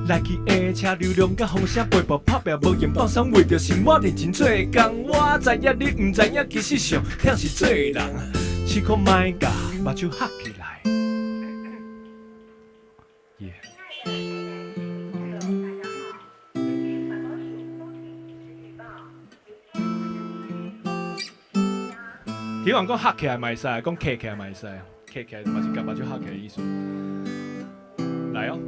來去的車流量佮風聲陪伴拍拚無閒放鬆，為著生活認真做工。我知影你毋知影，其實上忝是做人。試看覓共目睭合起來。Yeah. 其實講合起來嘛會使，講磕起來嘛會使，磕起來嘛是共目睭合起來的意思。來哦。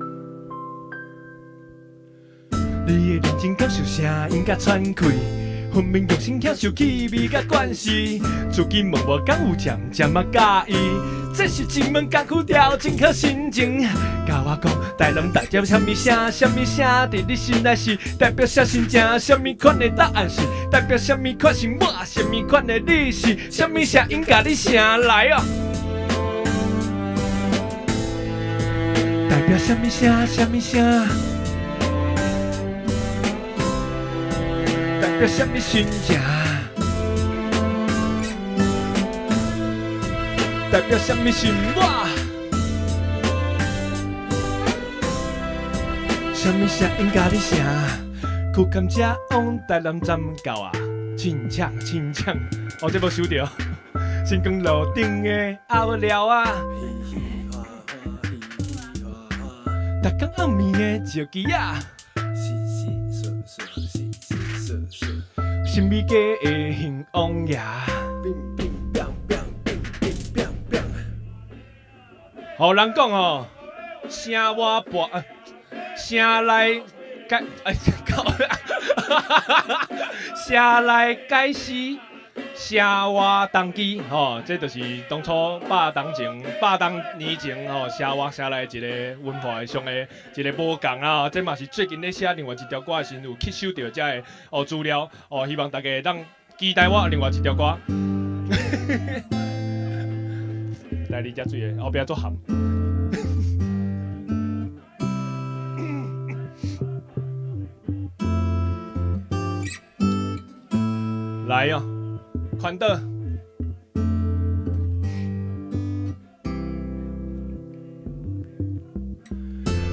你的認真感受聲音佮喘氣，分明用心享受氣味佮關係。自己問我敢有漸漸仔佮意，這是一門艱苦調整好心情。佮我講，台南代表啥物聲？啥物聲？佇你心內是代表啥心情？啥物款的答案是代表啥物款生活？啥物款的你是啥物聲音佮你聲來哦？代表啥物聲？啥物聲？代表啥物心情？代表啥物生活？啥物聲音佮你聲？苦坎遮往台南站到啊，親像親像，哦，這無收著。新光路頂的阿無聊啊，逐工暗暝的石机仔。是是是是是是是。神秘家的兴王爷。乒乒乓乓，乒乒乓乓。予人讲吼，声我跋，声来解，哎，靠，声来解释，声活动机，吼，这就是当初100冬前、100冬年前吼，声活写来一个文化上的一个无仝啊。这嘛是最近咧写另外一条歌的时阵有吸收著遮的哦资料哦，希望大家会当期待我另外一条歌。来，你食水的，后壁足咸。来哦，宽岛。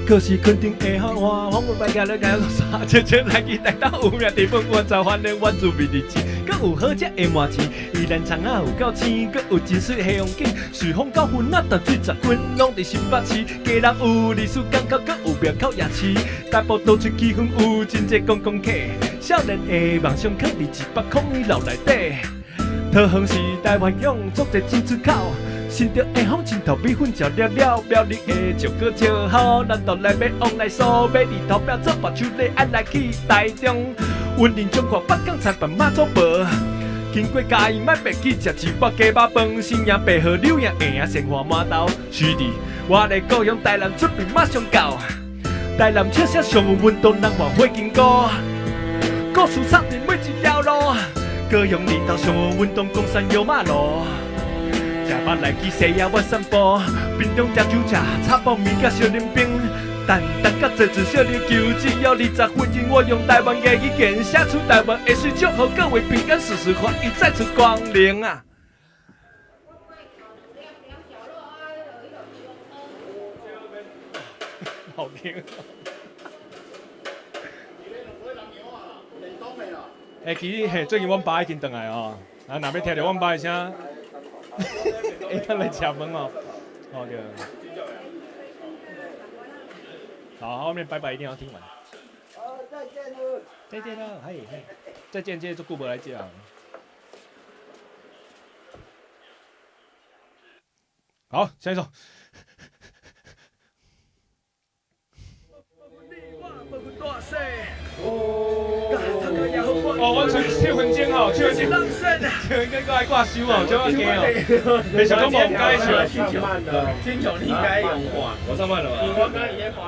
可是肯定会好换，风雨摆行了行落沙，这这来去台东有名地方，我知反正原住民日子，阁有好食的麻糬，宜兰葱仔有够青，阁有真媠的风景，随风到云仔淡水十分，拢伫新北市，家人有历史港口，阁有庙口夜市，大埔到处气氛有真济观光客，少年的梦想藏伫100箍以内内底，桃园是台湾勇，足济进出口。新竹的风枕头米粉食了了，苗栗的石膏石好，咱都来欲往来苏，买日头表做白手咧，爱来去台中，云林彰化北港参办妈祖婆，经过嘉义莫袂记食一百鸡肉饭，新营白河柳营下营鲜花馒头，是的，我的故乡台南出名马上到，台南笑声上有温度，人话火金菇，故事藏伫每一条路，高雄日头上有温度，岡山油马路。食饱来去西亚湾散步，屏东食酒食炒泡面佮烧冷冰，等等甲济阵小琉球，只要20分钟，我用台湾的语言写出台湾的水，祝福各位平安事事欢迎再次光临啊！好听。欸，其实嘿，最近阮爸已经转来哦，啊，若欲听著阮爸的声。会当来食饭哦，哦对。好，后面拜拜一定要听完。好，再见喽。再见喽，嘿嘿，再见，这足久无来遮。好，下一首。哦，我剩7分钟哦，7分钟，7分钟阁爱挂收哦，这么惊哦，袂想讲无唔该笑。天桥你应该用换，我上班了嘛。我刚已经换，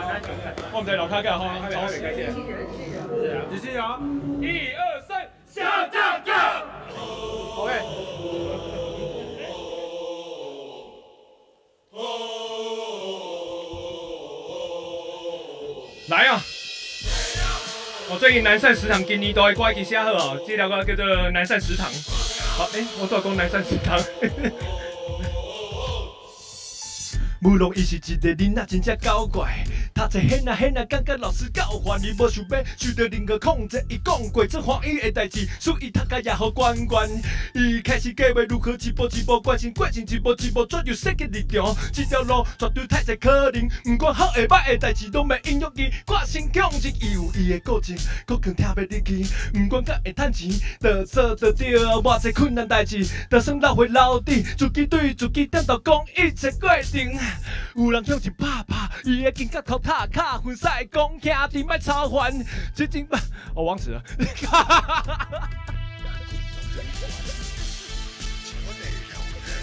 我毋知楼跤敢有好吵死。继续啊！一二三，下降降。OK。来啊！我最近南善食堂今年都的歌已经写好哦，这条歌叫做南善食堂。好，欸，我拄仔讲南善食堂。无论伊是一个囡仔，真正搞怪。读册显啊显啊，感觉老师教烦，伊无想欲受著任何控制。伊讲过做欢喜的代志，所以读甲也好悬悬。伊开始计划如何一步一步完成过程，一步一步转入设计日常。这条路绝对太济可能，不管好的歹的代志，拢袂影响伊。看身强制，伊有伊的个性，阁更听袂入去。不管敢会趁钱，就做就对。偌济困难代志，就算老岁老底，自己对自己点头讲一切过程。有人向一拍拍，伊会紧甲头塔卡，分屎讲兄弟莫操烦，这真哦，忘词了。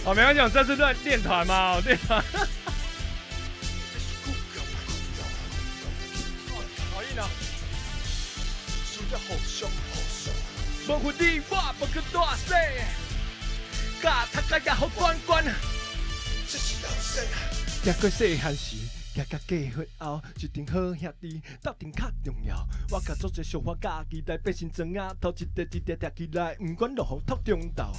好，没关系，我这次在练团嘛，练团。好硬啊！无分你我，无去大细，甲读甲也好悬悬。行过细汉时，行甲结婚后，一阵好兄弟斗阵较重要。我共足济想法，家己来变成砖仔，头一块一块叠起来，毋管落雨透中昼。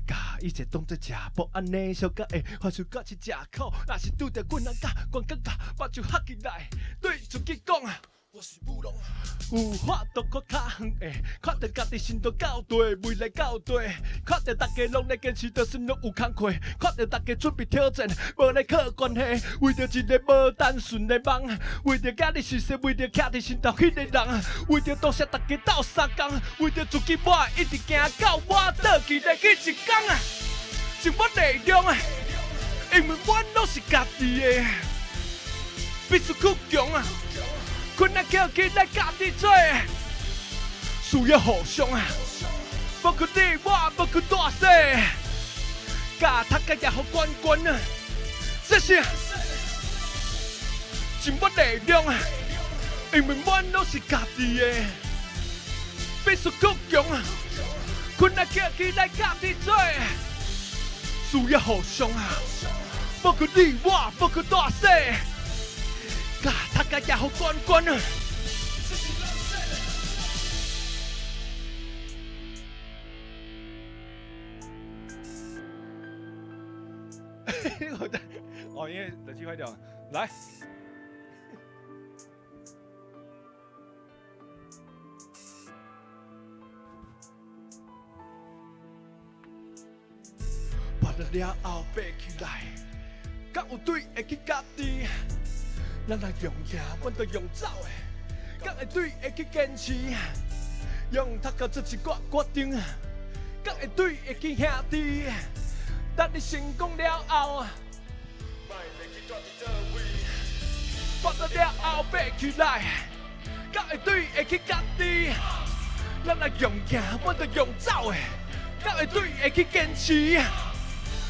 共一切当作食补，按呢小可会发出甲是食苦。若是拄著困难甲关卡，共目睭合起来，对自己讲。有法度看較遠的，看著家己心都到地，未來到底，看著大家攏咧堅持，就算攏有工課，看著大家準備挑戰，無咧靠關係，為著一个無單純的夢，為著囝兒實現，為著徛佇心頭彼個人，為著多謝大家鬥相共，為著自己我一直行到我倒去的彼一工啊，盡我力量啊，因為阮攏是家己的，必須去強啊！困難捡起來家己做，需要互相啊，無論你我，無論大細，教讀甲也予懸懸啊，這是盡我力量啊，因為阮攏是家己的，必須去強啊，困難捡起來家己做，需要互相啊，無論你我，無論大細。教讀甲也予懸懸啊！哦，因為冷氣壞掉了，來。跋落了後爬起來，敢有對會去家己？咱若用行，阮就用走的，敢會對會去堅持？用讀到做一寡決定，敢會對會去兄弟？等你成功了後，莫袂記蹛佇佗位。跋倒了後爬起來，敢會對會去家己？咱若用行，阮就用走的，敢會對會去堅持？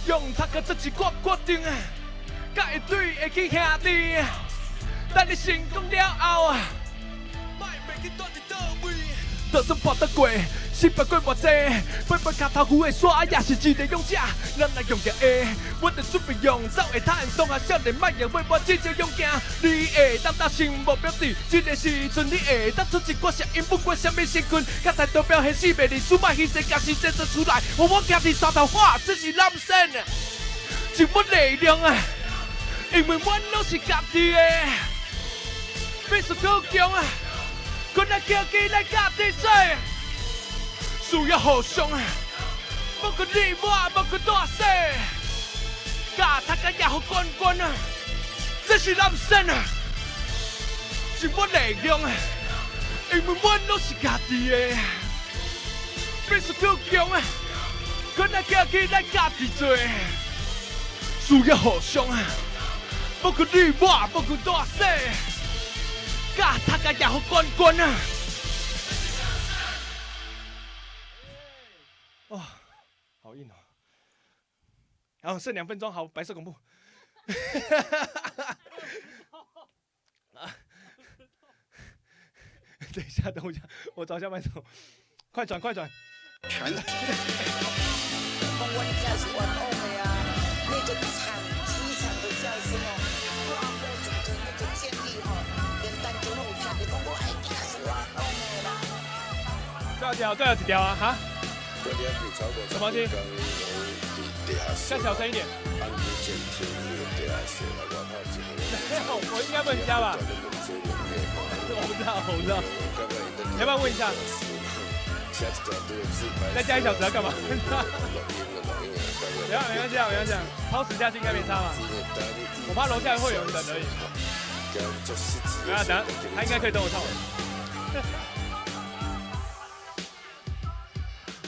用讀到做一寡決定，敢會對會去兄弟？等你成功了後，莫袂記蹛佇佗位。就算跋倒過，失敗過偌濟，爬爬跤頭趺的山，也是一个勇者。咱若用行的，阮就準備用走的。他人當下少年，莫用要我真正勇行。你會當達成目標佇這个時陣，你會當出一寡聲音，不管啥物身份，較態度表現死袂認輸，莫犧牲，將時陣做出來。予我徛佇山頭喊，這是南山，盡我力量啊！因為阮攏是家己的，必須去強啊！困難撿起來家己做，需要互相啊！無論你我，無論大細，教讀甲也予懸懸啊！這是南山啊，盡我力量啊！因為阮攏是家己的，必須去強啊！困難撿起來家己做，需要互相啊！無論你我，無論大細，教讀甲也予懸懸啊！哇，好硬哦！然後剩2分鐘，好，白色恐怖。等一下，等我一下，我找一下麥克風，快轉，快轉！講阮囝是冤枉的啊，那個慘凄慘的叫聲哦，掛過整個那個監獄吼，連單就攏有聽著講我的囝是冤枉的啦。最後一條，最後一條啊！哈？什麼東西？再小聲一點。沒有，我應該不能加吧？我不知道，我不知道。你要不要問一下？再加1小時要幹嘛？沒有，沒關係啊，沒關係啊，超時下去應該沒差吧？我怕樓下會有人等而已。沒有，等下他應該可以等我唱完。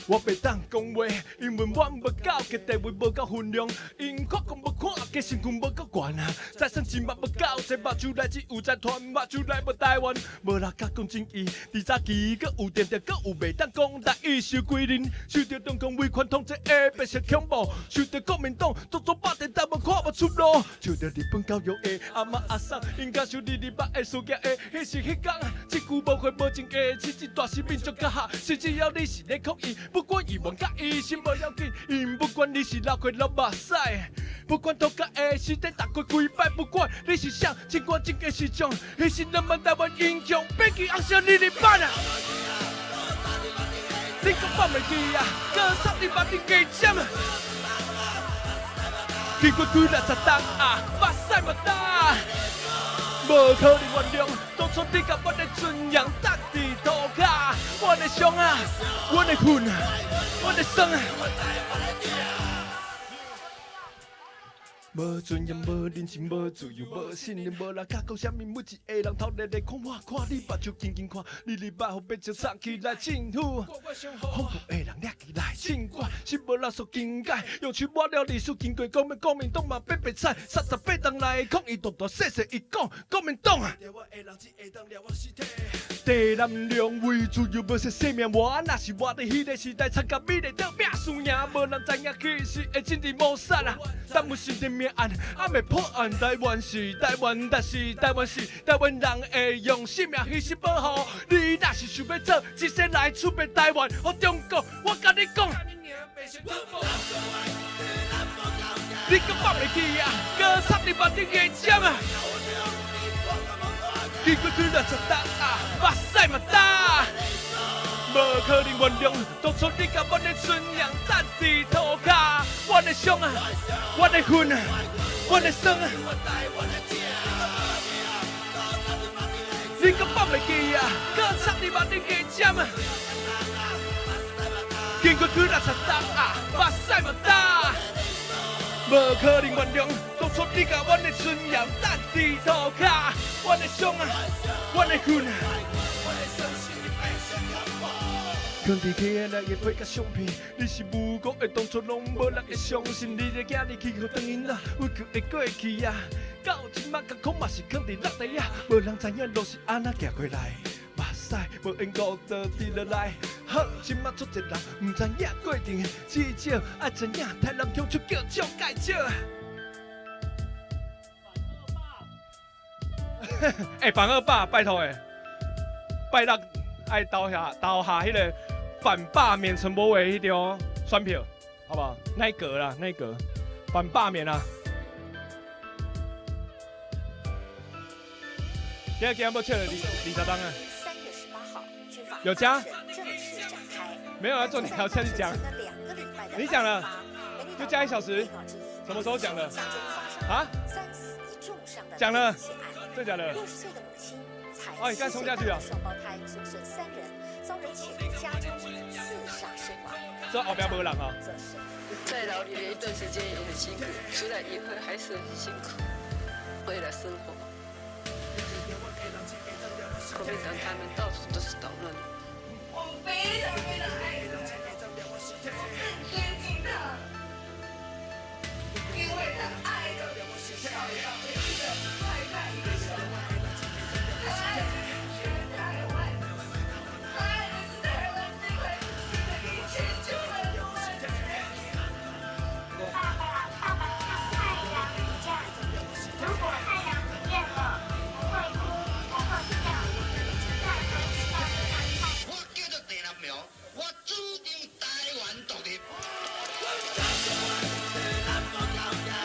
我袂當講話，因為我無夠格，地位無夠分量，𪜶看講無看見，身軀無夠懸啊，財產錢嘛無夠，這目睭內只有財團，目睭內無台灣，無人敢講正義。佇早期，閣有定定，閣有袂當講台語，受規認，受著中共威權統治的白色恐怖，受著國民黨足足百年台灣看無出路，受著日本教育的阿嬤阿嫂，𪜶感受二二八的事件的，彼是彼工，這句無話無真假，此這大是民族覺下，甚至要你是咧抗議。不管伊愿佮意，心無要緊，𪜶不管你是流血流目屎，不管涂骹的尸體踏過幾擺，不管你是誰，真官真假是將，彼是2萬台灣英雄，變去紅色二二八啊！你閣放袂記啊？閣插你目頂加針啊！經過幾若十冬啊，目屎嘛干。無可能原諒，當初你共阮的尊嚴擲佇塗跤，阮的傷啊，阮的恨啊，阮的酸啊。無尊嚴、無人性、無自由、無信任、無人敢講啥物，每一个人頭咧咧看我，看你目睭緊緊看，你你捌予變成送起來政府，恐怖的人掠起來，清官是無人所境界，用手抹了歷史經過，國民國民黨嘛變白菜，38冬來抗議，大大細細伊講國民黨啊。地南梁為自由無說生命，我若是活佇彼个時代，參加美麗的拼輸贏，無人知影其實的政治謀殺啊，但有心的命案，暗暝破案，台灣是台灣，但是台灣是台灣人會用性命犧牲保護。你若是想欲做一世來出賣台灣，予中國，我共你講，你閣放袂記啊？閣插你目頂的針啊！經過幾若十冬啊，目屎嘛焦。無可能原諒，當初你共阮的尊嚴擲佇塗跤，阮的傷啊，阮的恨啊，阮的酸啊。你閣放袂記啊？閣插你目頂的針啊！經過幾若十冬啊，目屎嘛焦。無可能原諒，當初你共阮的尊嚴擲佇塗跤，阮的傷啊，阮的恨啊。囥佇起來的皮佮相片，你是無辜的，當初攏無人會相信你的囝兒去予當囡仔，委屈的過去啊，到這馬艰苦嘛是囥佇落地啊，無人知影路是按怎行過來，目屎無緣故就滴落來。好，這馬足濟人毋知影過程，至少愛知影台南腔出叫蔣介石。欸，反惡霸，拜託的，拜六愛投下投下彼个反罷免陳柏惟彼張選票，好不好？那一格啦，那一格反罷免啊！今日今日欲笑二十冬啊？有加？沒有啊，重點還要下去講。你講了，就加1小時。什麼時候講的？啊？講了，真的假的？哦，你剛衝下去啊？這後邊沒人啊。在牢裡的一段時間也很辛苦，出來以後還是很辛苦，為了生活。國民黨他們到處都是搗亂。我非常非常愛他，我很尊敬他，因為他愛的是小小的一個太太一個小孩，他愛的是全台灣，他愛的是台灣這塊土地的1900多萬人。爸爸，爸爸像太陽一樣，如果太陽不見了，我會哭，我會笑，但還是要這樣看。我叫做鄭南榕，我主張台灣獨立。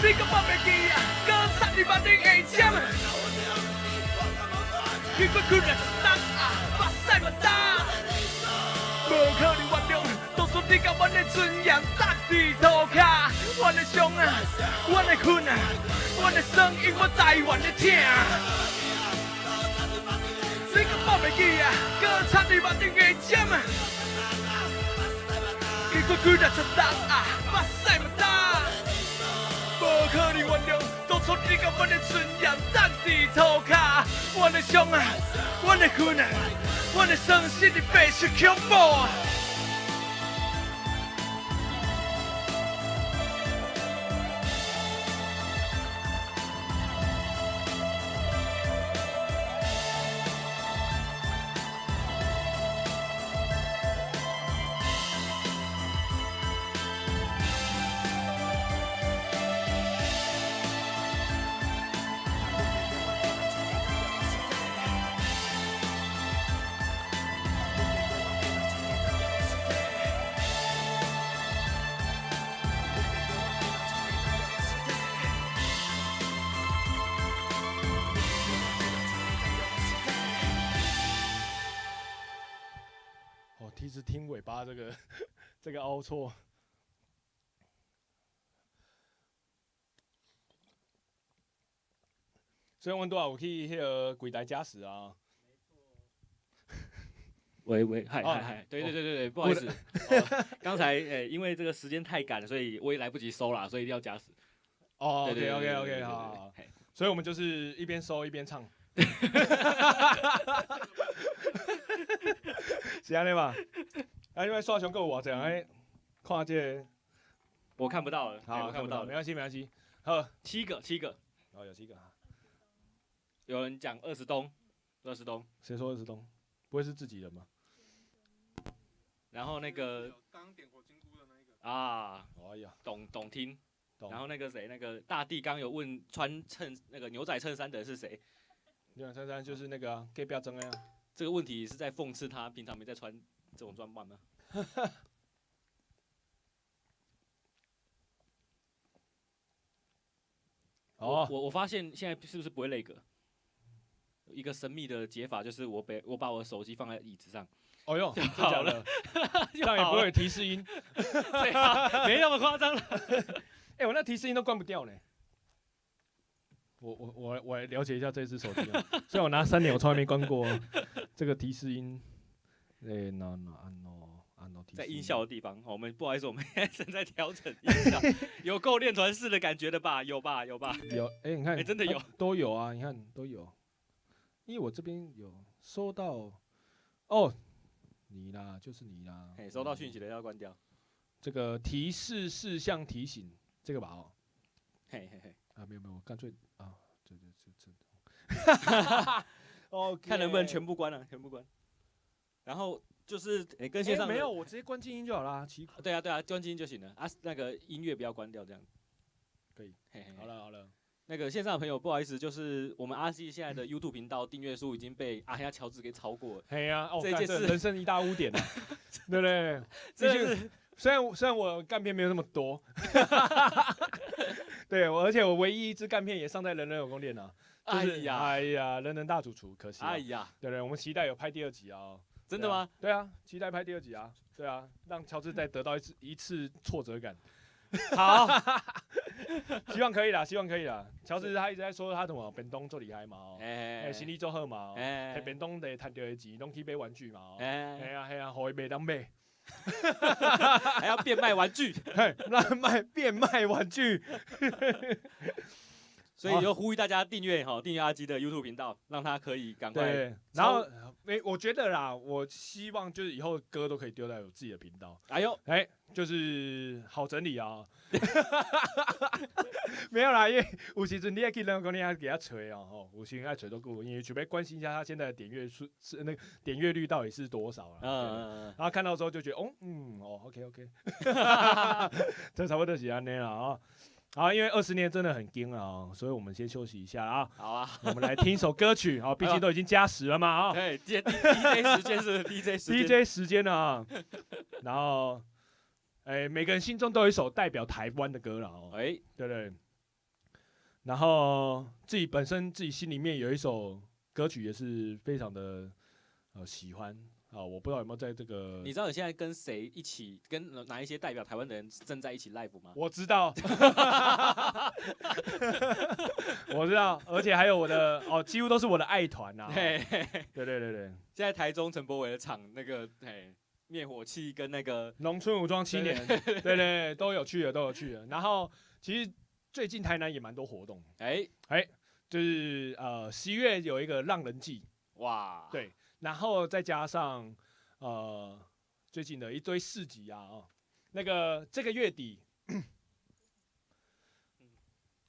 你閣放袂記啊？閣插你目頂的針啊！經過幾若十冬啊，目屎嘛焦。無可能原諒，當初你共阮的尊嚴擲佇塗跤，阮的傷啊，阮的恨啊，阮的酸，永遠台灣的疼。你閣放袂記啊？閣插你目頂的針啊！經過幾若十冬啊，目屎嘛焦。無可能原諒，當初你共阮的尊嚴擲佇塗跤，阮的傷啊，阮的恨啊，阮的酸，是佇白色恐怖啊！一直聽尾巴這個凹錯。所以阮拄仔有去彼个柜台加时啊。喂喂，嗨哦嗨嗨，对对对对对，不好意思，哦刚才因为这个时间太赶，所以我也来不及收啦，所以一定要加时。哦对，OK 对对 OK 对对 OK，对好好好嘿。所以我们就是一边收一边唱。是按呢吧？啊，因为线上阁有偌济人咧看这个，我看不到了，好，我看不到没关系没关系。好，七个七个，哦，有七个。有人讲二十东，二十东，谁说二十东？不会是自己人吗？然后那个刚点火金菇的那一个啊，哎呀，懂懂听，懂然后那个谁，那个大地刚有问穿衬那个牛仔衬衫的是谁？牛仔衬衫就是那个啊，隔壁装的啊。这个问题是在讽刺他平常没在穿这种装扮吗？哦我发现现在是不是不会那个？一个神秘的解法就是我把我的手机放在椅子上。哦哟，就真假好了的，这样也不会有提示音。对啊，没那么夸张了。哎，我那提示音都关不掉呢。我来了解一下这只手机啊，虽然我拿3年，我从来没关过这个提示音。哎，那那按喏按喏提示在音效的地方，我们不好意思，我们现在正在调整音效，有够练团式的感觉的吧？有吧？有吧？有，哎，你看，哎，真的有啊，都有啊，你看都有。因为我这边有收到，哦，你啦，就是你啦。哎，收到讯息的要关掉。这个提示事项提醒，这个吧哦。嘿嘿嘿。啊，没有没有，我干脆啊，这这这这。哦，看能不能全部关了，全部关。然后就是哎，跟线上没有，我直接关静音就好啦。奇怪。对啊对啊，关静音就行了啊。那个音乐不要关掉，这样。可以。嘿嘿。好了好了。那个线上的朋友，不好意思，就是我们阿西现在的 YouTube 频道订阅数已经被阿黑乔治给超过了。嘿呀，哦，这件事人生一大污点啊，对不对？真是，虽然我干片没有那么多，对，而且我唯一一支干片也上在人人有功电啊。哎呀，哎呀，人人大主厨，可惜。哎呀，对对，我们期待有拍第二集啊。真的吗？对啊，期待拍第二集啊。对啊，让乔治再得到一次挫折感。好，希望可以啦，希望可以啦。乔治他一直在说他怎么便当做厉害嘛，哦，哎，生意做好嘛，哦，便当的赚著的钱拢去买玩具嘛，哦，嘿啊嘿啊，予伊袂当买，还要变卖玩具，嘿，那卖变卖玩具，所以就呼吁大家订阅哈，订阅阿基的 YouTube 频道，让他可以赶快。对，然后没，我觉得啦，我希望就是以后歌都可以丢在我自己的频道。哎呦，哎，就是好整理啊。没有啦，因为有时阵你爱去人讲你爱给他揣哦，吼，有时爱揣都够，因为准备关心一下他现在的点阅数是那个点阅率到底是多少了。嗯。然后看到之后就觉得，哦，嗯，哦，OK OK，这差不多是按呢啦啊。好，因为20年真的很紧啊，所以我们先休息一下啊。好啊，我们来听首歌曲啊，毕竟都已经加时了嘛啊。对，DJ 时间是 DJ 时间，DJ 时间啊。然后，哎，每个人心中都有一首代表台湾的歌了哦。哎，对对。然后自己本身自己心里面有一首歌曲也是非常的喜欢。啊，我不知道有没有在这个。你知道你现在跟谁一起，跟哪一些代表台湾的人正在一起 live 吗？我知道，我知道，而且还有我的哦，几乎都是我的爱团呐。对对对对。现在台中陈柏惟的场，那个嘿灭火器跟那个农村武装青年，对对对，都有去的，都有去的。然后其实最近台南也蛮多活动，哎哎，就是11月有一个浪人祭，哇，对。然后再加上，最近的一堆市集啊，哦，那个这个月底，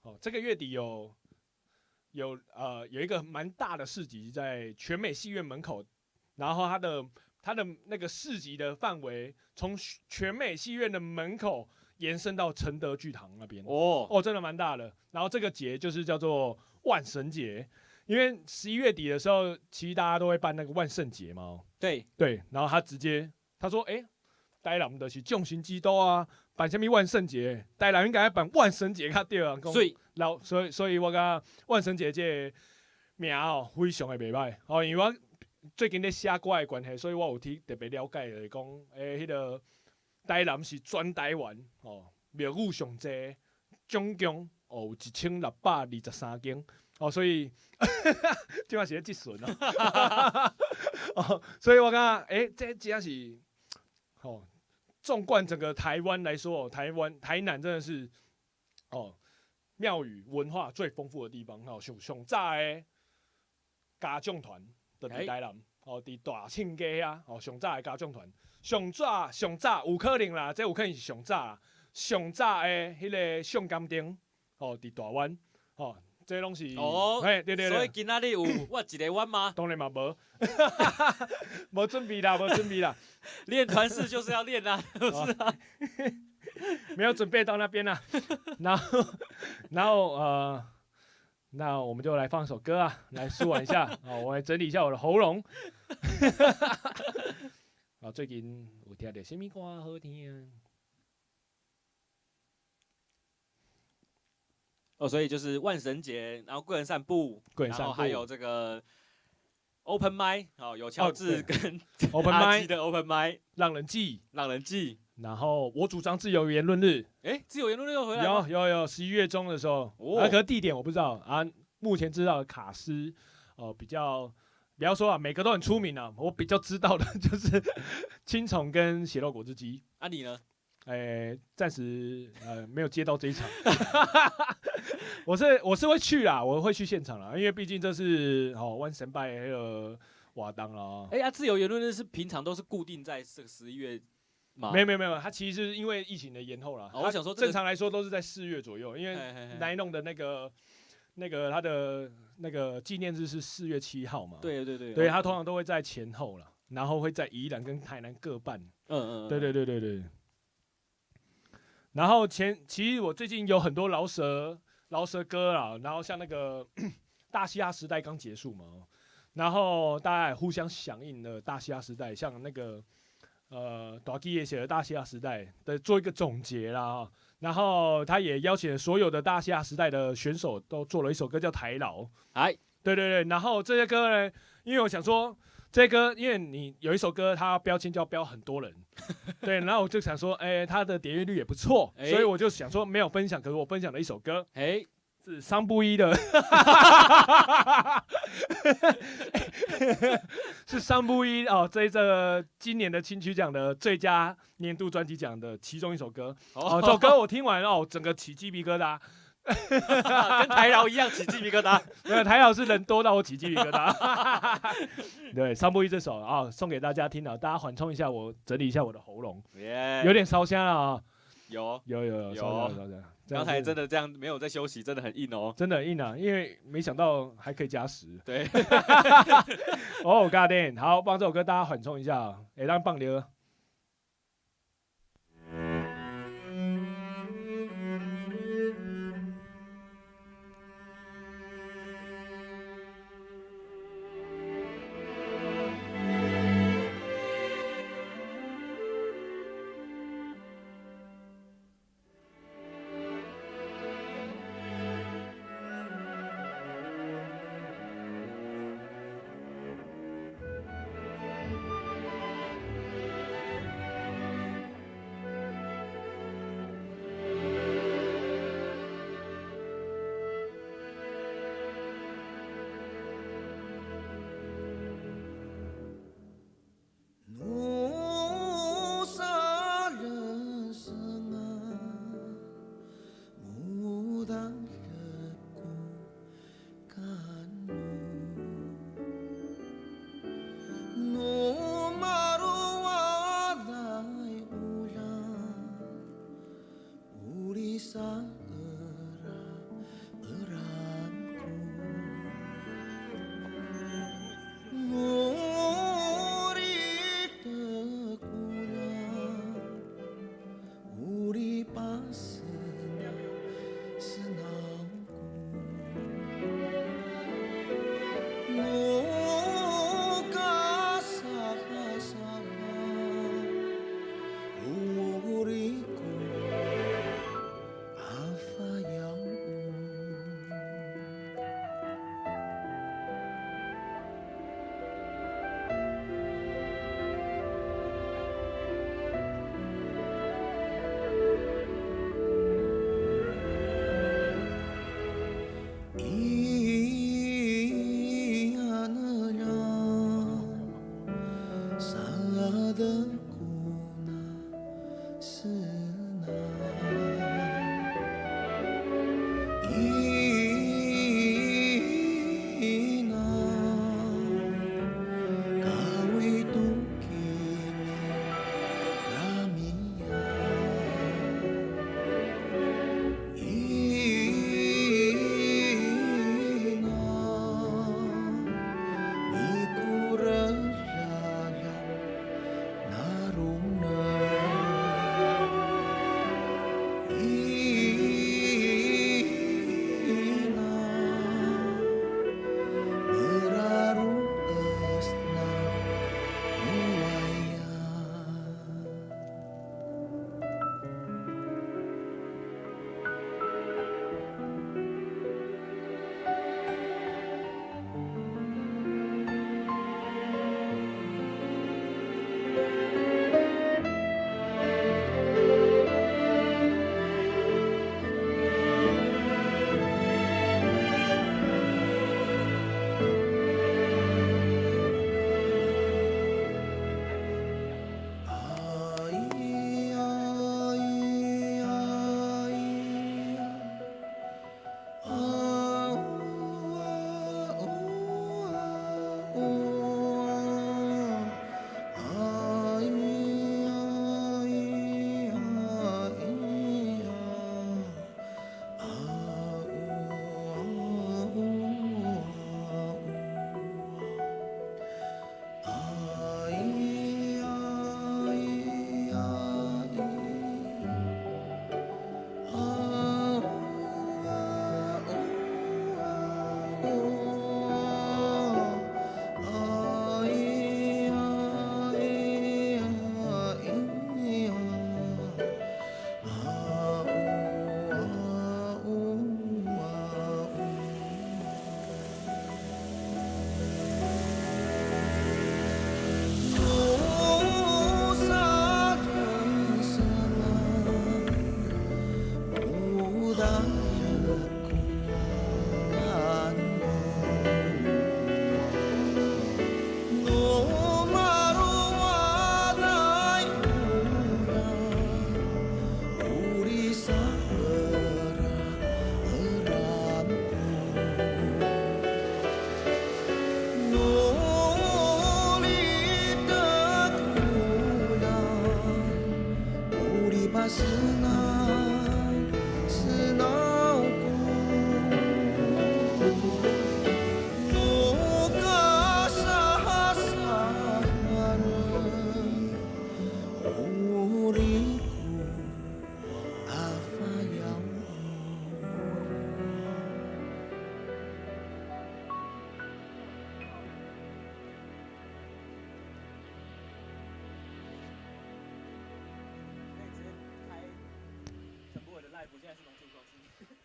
哦，这个月底有一个蛮大的市集在全美戏院门口，然后它的那个市集的范围从全美戏院的门口延伸到承德剧堂那边，哦哦，真的蛮大的。然后这个节就是叫做万神节。因为11月底的时候，其实大家都会办那个万圣节嘛。对对，然后他直接他说：“哎，台南就是众神之都啊，办啥物万圣节？台南应该办万神节较对啊。”所以，然后所以我感觉万神节这个名哦，非常的袂䆀哦，因为我最近咧写歌的关系，所以我有去特别了解，就是讲，欸，彼个台南是全台湾哦庙宇上济，总共哦有1623间。哦，所以这嘛是咧质询哦。哦，所以我感觉，这真正是，哦，纵观整个台湾来说，哦，台湾台南真的是，哦，庙宇文化最丰富的地方。哦，上上早的家长团就伫台南，哦，伫大庆街遐，哦，上早的家长团，上早上早有可能啦，这有可能是上早啦，上早的彼个上甘灯，哦，伫大湾，哦，这拢是，嘿，对对对。所以今仔日有我一个弯吗？当然嘛无，无准备啦，无准备啦。练团式就是要练啊，不是啊？没有准备到那边啦。然后，那我们就来放首歌啊，来舒缓一下啊，我来整理一下我的喉咙。啊，最近有听著啥物歌好听？哦，所以就是万神节，然后贵人散步，贵人散步，然后还有这个 open mic 哦，有乔治跟 open 阿 mic 基的 open mic，浪人祭，浪人祭，然后我主张自由言论日，哎，自由言论日又回来吗？有有有，11月中的时候，啊，可是地点我不知道啊。目前知道的卡司，哦，比较不要说啊，每个都很出名啊。我比较知道的就是青虫跟血肉果汁机。啊，你呢？哎，暂时没有接到这一场。我是会去啦，我会去现场啦，因为毕竟这是哦万神拜那个活动啦。哎呀，自由言论日是平常都是固定在这个11月吗？没有没有没有，它其实是因为疫情的延后了。哦，我想说正常来说都是在4月左右，因为来弄的那个他的那个纪念日是4月7号嘛。对，他通常都会在前后了，然后会在宜兰跟台南各办。对对对对对。然后其实我最近有很多饶舌歌啊，然后像那个大嘻哈时代刚结束嘛，然后大家也互相响应了大嘻哈时代，像那个大基也写了大嘻哈时代的做一个总结啦，然后他也邀请了所有的大嘻哈时代的选手都做了一首歌叫台劳，哎，对对对，然后这些歌呢，因为我想说，这歌，因为你有一首歌，它标签就要标很多人，对，然后我就想说，哎，他的点阅率也不错，所以我就想说没有分享，可是我分享了一首歌，是桑布伊的，是桑布伊哦，这今年的金曲奖的最佳年度专辑奖的其中一首歌，哦，这首歌我听完哦，整个起鸡皮疙瘩。跟台饶一样起鸡皮疙瘩。没有，台饶是人多到我起鸡皮疙瘩。对，桑布伊这首啊，送给大家听了，大家缓冲一下，我整理一下我的喉咙，有点烧声了啊。有有有有烧声烧声。刚才真的这样没有在休息，真的很硬哦。真的很硬啊，因为没想到还可以加时。哦，God damn，好，放这首歌大家缓冲一下，会当放著。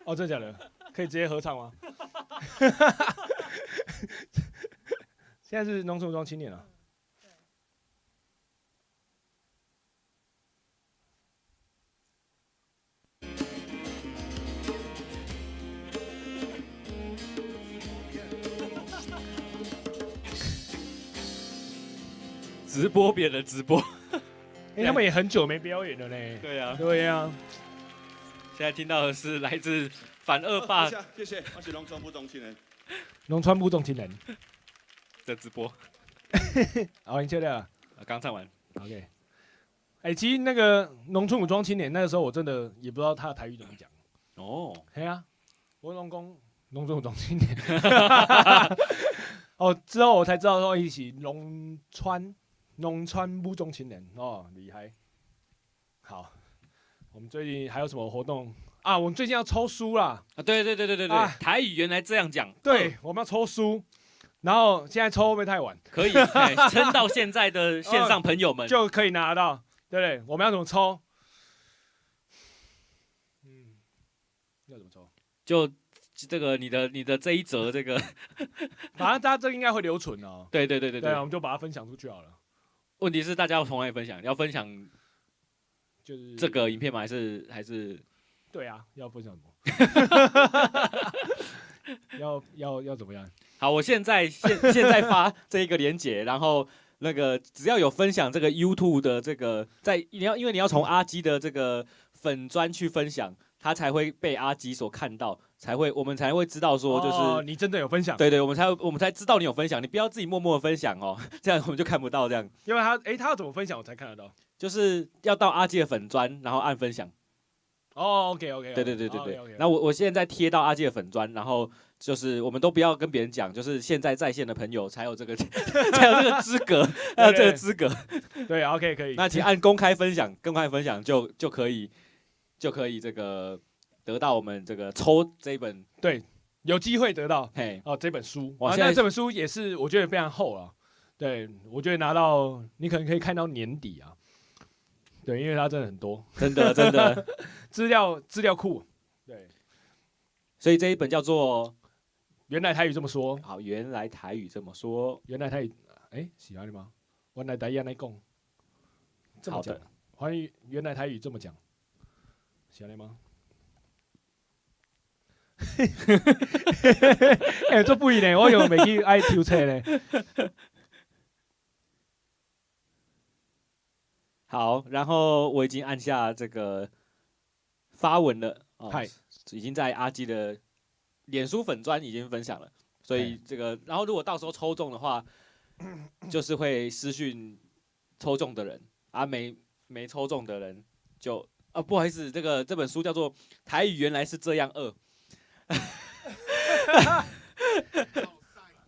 哦，真的假的？可以直接合唱吗？现在是农村武装青年啊。直播别人的直播。欸，他们也很久没表演了呢。对啊。对啊。现在听到的是来自反恶霸。谢谢，我是农村武装青年。农村武装青年的直播。好，你确定了？刚唱完。 OK。欸，其实那个农村武装青年那个时候，我真的也不知道他的台语怎么讲。哦。嘿啊，我拢讲农村武装青年。哦，之后我才知道说伊是农村武装青年哦，厉害。好，我们最近还有什么活动啊？我们最近要抽书啦！啊，对对对对对对，啊，台语原来这样讲。对，我们要抽书，然后现在抽会不会太晚？可以，撑到现在的线上朋友们就可以拿到，对不对？我们要怎么抽？嗯，要怎么抽？就这个你的这一则这个，反正大家这个应该会留存哦。对对对对对，我们就把它分享出去好了。问题是大家要从哪里分享？要分享就是这个影片吗？还是？对啊，要分享什么？要怎么样？好，我现在现在发这一个连结，然后那个只要有分享这个 YouTube 的这个，在你要因为你要从阿基的这个粉专去分享，他才会被阿基所看到，才会我们才会知道说就是，哦，你真的有分享。对对，我们才知道你有分享，你不要自己默默的分享哦，这样我们就看不到这样。因为他要怎么分享我才看得到？就是要到阿基的粉专，然后按分享。哦，OK OK，对对对对对。那我现在贴到阿基的粉专，然后就是我们都不要跟别人讲，就是现在在线的朋友才有这个资格，才有这个资格。对，OK 可以。那请按公开分享，公开分享就可以这个得到我们这个抽这一本。对，有机会得到嘿哦这本书。哇，现在那这本书也是我觉得非常厚了。对，我觉得拿到你可能可以看到年底啊。对，因为它真的很多，真的真的资料库。对，所以这一本叫做《原来台语这么说》。好，原来台语这么说。原来台语，哎，喜欢你吗？原来台语按呢讲，这么讲。欢迎原来台语这么讲，是按呢吗？欸，这不呢，我有袂记爱抽册呢。好，然后我已经按下这个发文了，哦，已经在阿基的脸书粉专已经分享了，所以这个，然后如果到时候抽中的话，就是会私讯抽中的人，啊，没抽中的人就啊，不好意思，这本书叫做《台语原来是这样二》，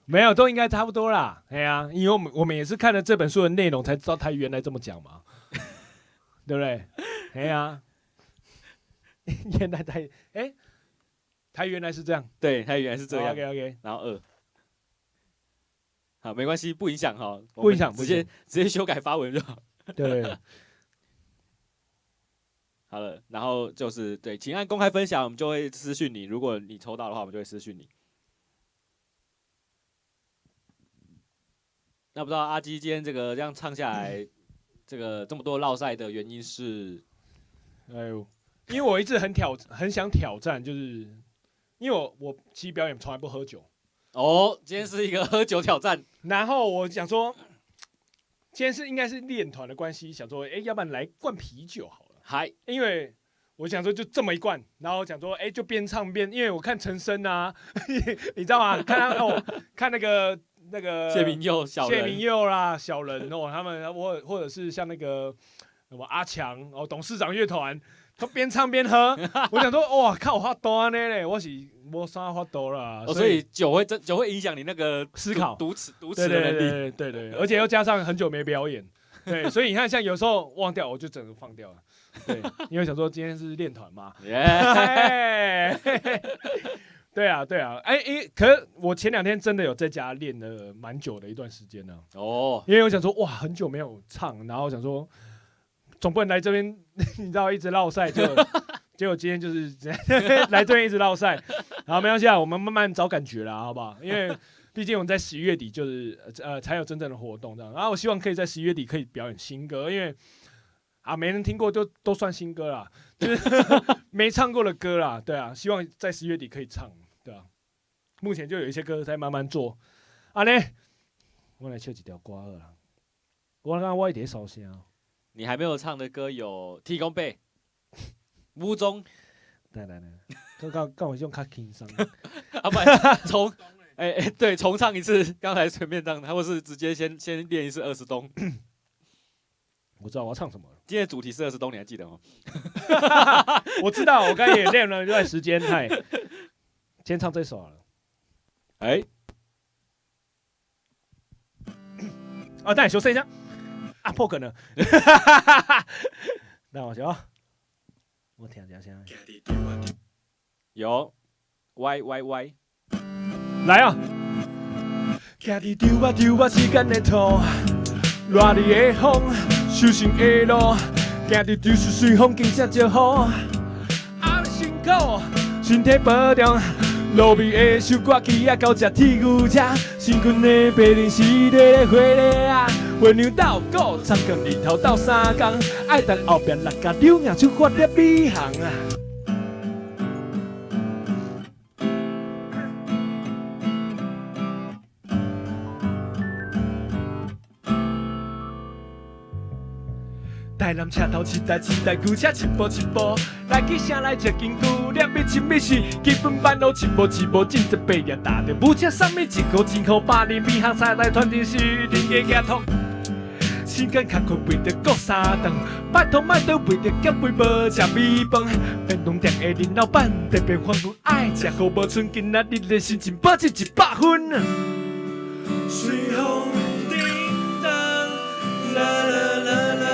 没有，都应该差不多啦。哎呀，因为我们也是看了这本书的内容才知道他原来这么讲嘛，对不对？哎呀，原来台哎，他原来是这样，对，他原来是这样。 OK OK，然后二，好，没关系，不影响哈，不影响，直接修改发文就好。对，好了，然后就是对，请按公开分享，我们就会私讯你。如果你抽到的话，我们就会私讯你。那不知道阿基今天这个这样唱下来，这个这么多落赛的原因是？哎呦，因为我一直很想挑战，就是因为我其实表演从来不喝酒。哦，今天是一个喝酒挑战。然后我想说，今天是应该是练团的关系，想说，哎，要不然来罐啤酒好了。嗨，因为我想说就这么一罐，然后想说，哎，就边唱边，因为我看陈升啊，你知道吗？看他哦，看那个谢明佑、小谢明佑啦，小人哦，他们或者是像那个什么阿强哦，董事长乐团，他边唱边喝。我想说，哇靠，法度按呢咧，我是无啥法度啦。所以酒会影响你那个思考、独处的能力。对对，而且又加上很久没表演，对，所以你看，像有时候忘掉，我就整个放掉了。对，因为想说今天是练团嘛。对啊，对啊，哎哎，可是我前两天真的有在家练了蛮久的一段时间呢。哦，因为我想说，哇，很久没有唱，然后想说，总不能来这边，你知道，一直落赛就结果今天就是来这边一直落赛。好，没关系啊，我们慢慢找感觉啦，好不好？因为毕竟我们在十一月底就是才有真正的活动这样。然后我希望可以在十一月底可以表演新歌，因为啊没人听过就都算新歌啦，就是没唱过的歌啦，对啊，希望在十一月底可以唱，对啊。目前就有一些歌在慢慢做。啊呢，我来唱一条歌好啦。我感觉我一直咧烧声。你还没有唱的歌有《天公伯》、雾中。来来来，刚刚刚有这种较轻松。啊，不然重，哎哎，对，重唱一次，刚才随便唱，或是直接先练一次二十东。我知道我要唱什么了。今天的主题是二十东，你还记得吗？我知道，我刚才也练了一段时间，嗨，先唱这首好了。哎，啊，等下休息一下。啊，破梗了。那我想，我听一下声。有，Y Y Y，来啊！徛伫抽仔抽仔时间的土，热日的风，手心的露，行伫就是随风，景色真好。啊，辛苦，身体保重。路边的收割机仔到食铁牛车，新军的白日时咧火咧啊，月娘斗鼓，三更日头斗三工，爱等后壁六甲扭硬出发咧美航啊！台南车头一台一台旧车，一步一步来去城内食金龟，粒米一米是基本班路一步一步进一百日，踏着母车送物一箍钱箍百里米行菜来团阵是人家寄托。时间工课为著顾三顿，拜托莫倒为著减肥无食米饭。便当店的林老板特别反问爱食好无剩，今仔日的心情保证100分。随风叮当，啦啦啦啦。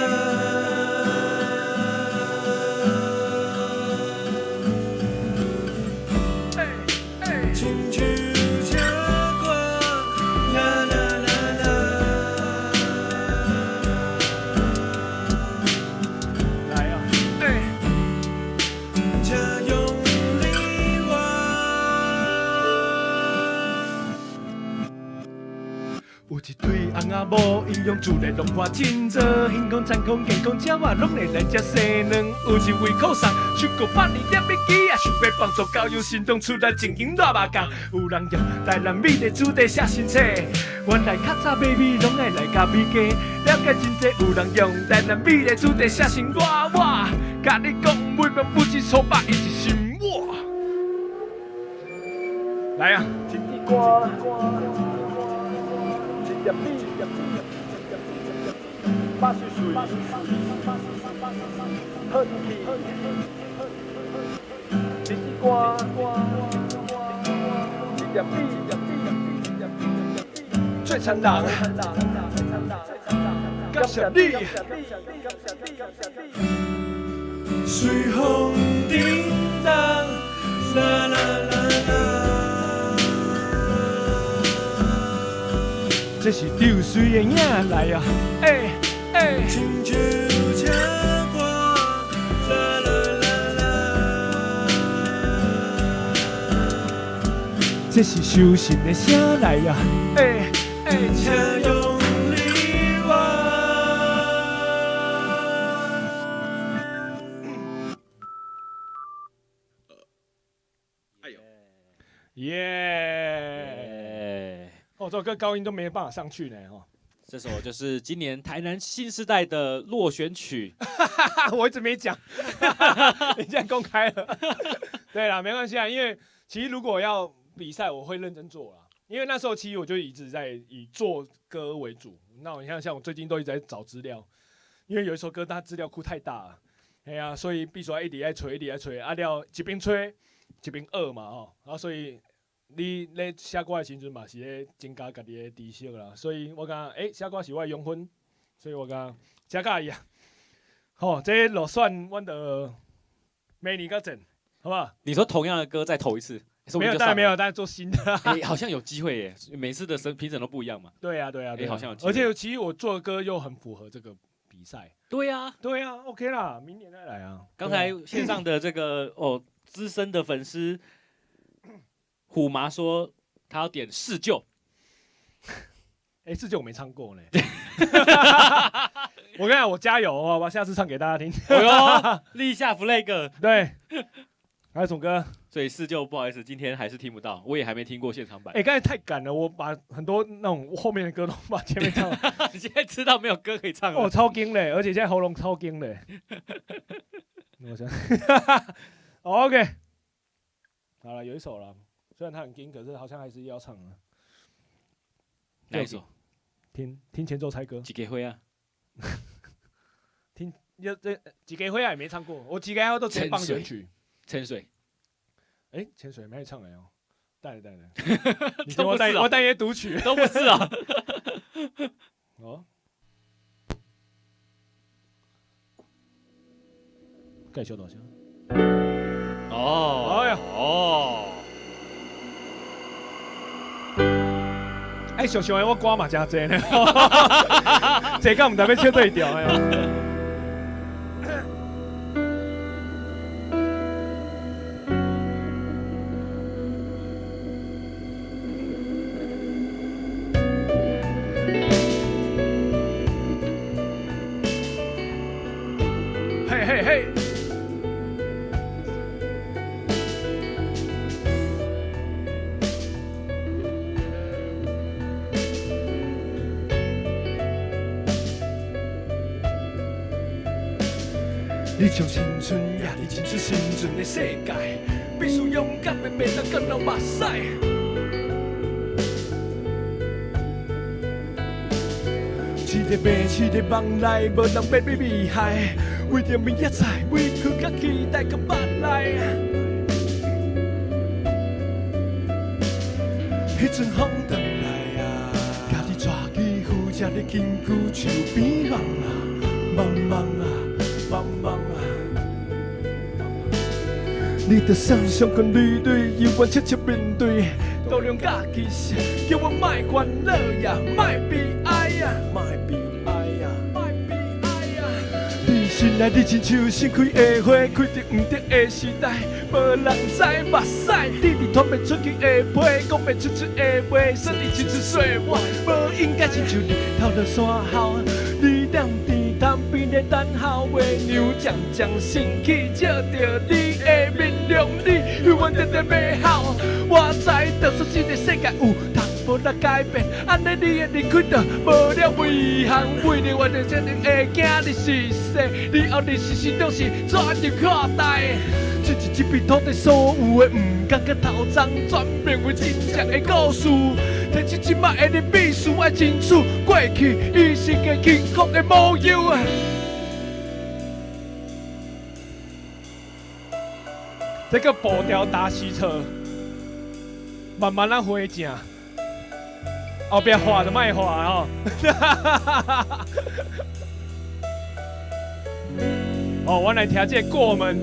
亲像这歌，啦啦啦啦。来啊！哎，请用力我。有一对翁仔某，营养自然拢看真济，胸空、残空、健康，鸟仔拢会来食生卵。有一位苦送，收过百年粒米机啊，想欲帮助教育行动出来进行热肉工。有人用台南美丽主题写新册，原来较早买米拢爱来加米鸡，了解真济。有人用台南美丽主题写新我，我共你讲，每问不知错百，伊是心我。来啊！一支歌，一粒米，百岁岁，好天气，一支歌，一粒米，最残人，感谢你。随风叮当，啦啦啦啦。这是抽水的影来啊！哎哎。亲像这歌，啦啦啦啦。这是修行的声来啊！哎哎，请用力我。哎呦，耶！哦，这首歌高音都没办法上去呢，哦。这首就是今年台南新世代的落选曲。我一直没讲，你现在公开了。对啦，没关系啊，因为其实如果要比赛，我会认真做啦。因为那时候其实我就一直在以做歌为主。那我像我最近都一直在找资料，因为有一首歌它资料库太大了，哎呀，所以必须要一直爱揣，一直爱揣，啊了一边揣一边学嘛吼，啊所以你咧写歌的时阵嘛是咧增加家己的知识啦，所以我感觉写歌是我的养分，所以我感觉真佮意啊。好，这落选阮就明年阁战，好不好？你说同样的歌再投一次？没有，当然没有，当然做新的。哎，好像有机会耶！每次的审评审都不一样嘛。对啊，对啊，对，好像有机会。而且其实我做的歌又很符合这个比赛。对啊，对啊，OK 啦，明年再来啊。刚才线上的这个哦资深的粉丝虎麻说他要点四旧。哎，四旧我没唱过呢。我跟你讲，我加油，好吧，下次唱给大家听。哎呦，立下 flag。对，还有什么歌？所以四旧不好意思，今天还是听不到，我也还没听过现场版。哎，刚才太赶了，我把很多那种后面的歌都把前面唱了。你现在知道没有歌可以唱了？哦，超惊嘞，而且现在喉咙超惊嘞。我想，OK，好了，有一首了，虽然它很惊，可是好像还是要唱啊。哪一首？听听前奏猜歌。一家伙仔？听，要这一家伙仔也没唱过，我一家伙都直接放原曲。潜水。哎，潜水没唱哎哦，带带带，我带我带些读曲都不是啊。哦，盖小大声。哦，哎呀，哦。哎，想想的我歌嘛真济呢，这敢毋知欲笑佗一条的。嘿嘿嘿！你将青春压伫真出生存的世界，必须勇敢的袂当干流目屎。一个迷失的梦内，无人欲你危害，为著物仔菜，委屈佮期待佮腹内。彼阵风转来啊，共你带去负责的根据树边望啊，茫茫啊，茫茫啊。你的想象跟累累，犹原切切面对，度量佮其实，叫我莫烦恼呀，莫悲哀呀，莫悲哀呀，莫悲哀呀。你心内你亲像盛开的花，开伫毋对的时代，无人知目屎，你伫传袂出去的批，讲袂出出的话，算你青春岁月，无应该亲像日头落山后，你踮甜潭边咧等候月娘渐渐升起，照著你的面容，你犹原直直欲哭。我知就算这个世界有通无力改变，按呢你的离开就无了遗憾。为了我就这样会惊你是谁，以后你是时总是怎样看待？这一这片土地所有的毋甘佮头鬃，转变为真正的故事。提起这摆的你必须爱清楚，过去伊是个幸福的模样啊。这个步调大西侧，慢慢仔回正，后壁画就莫画吼。哦，我来听这个过门。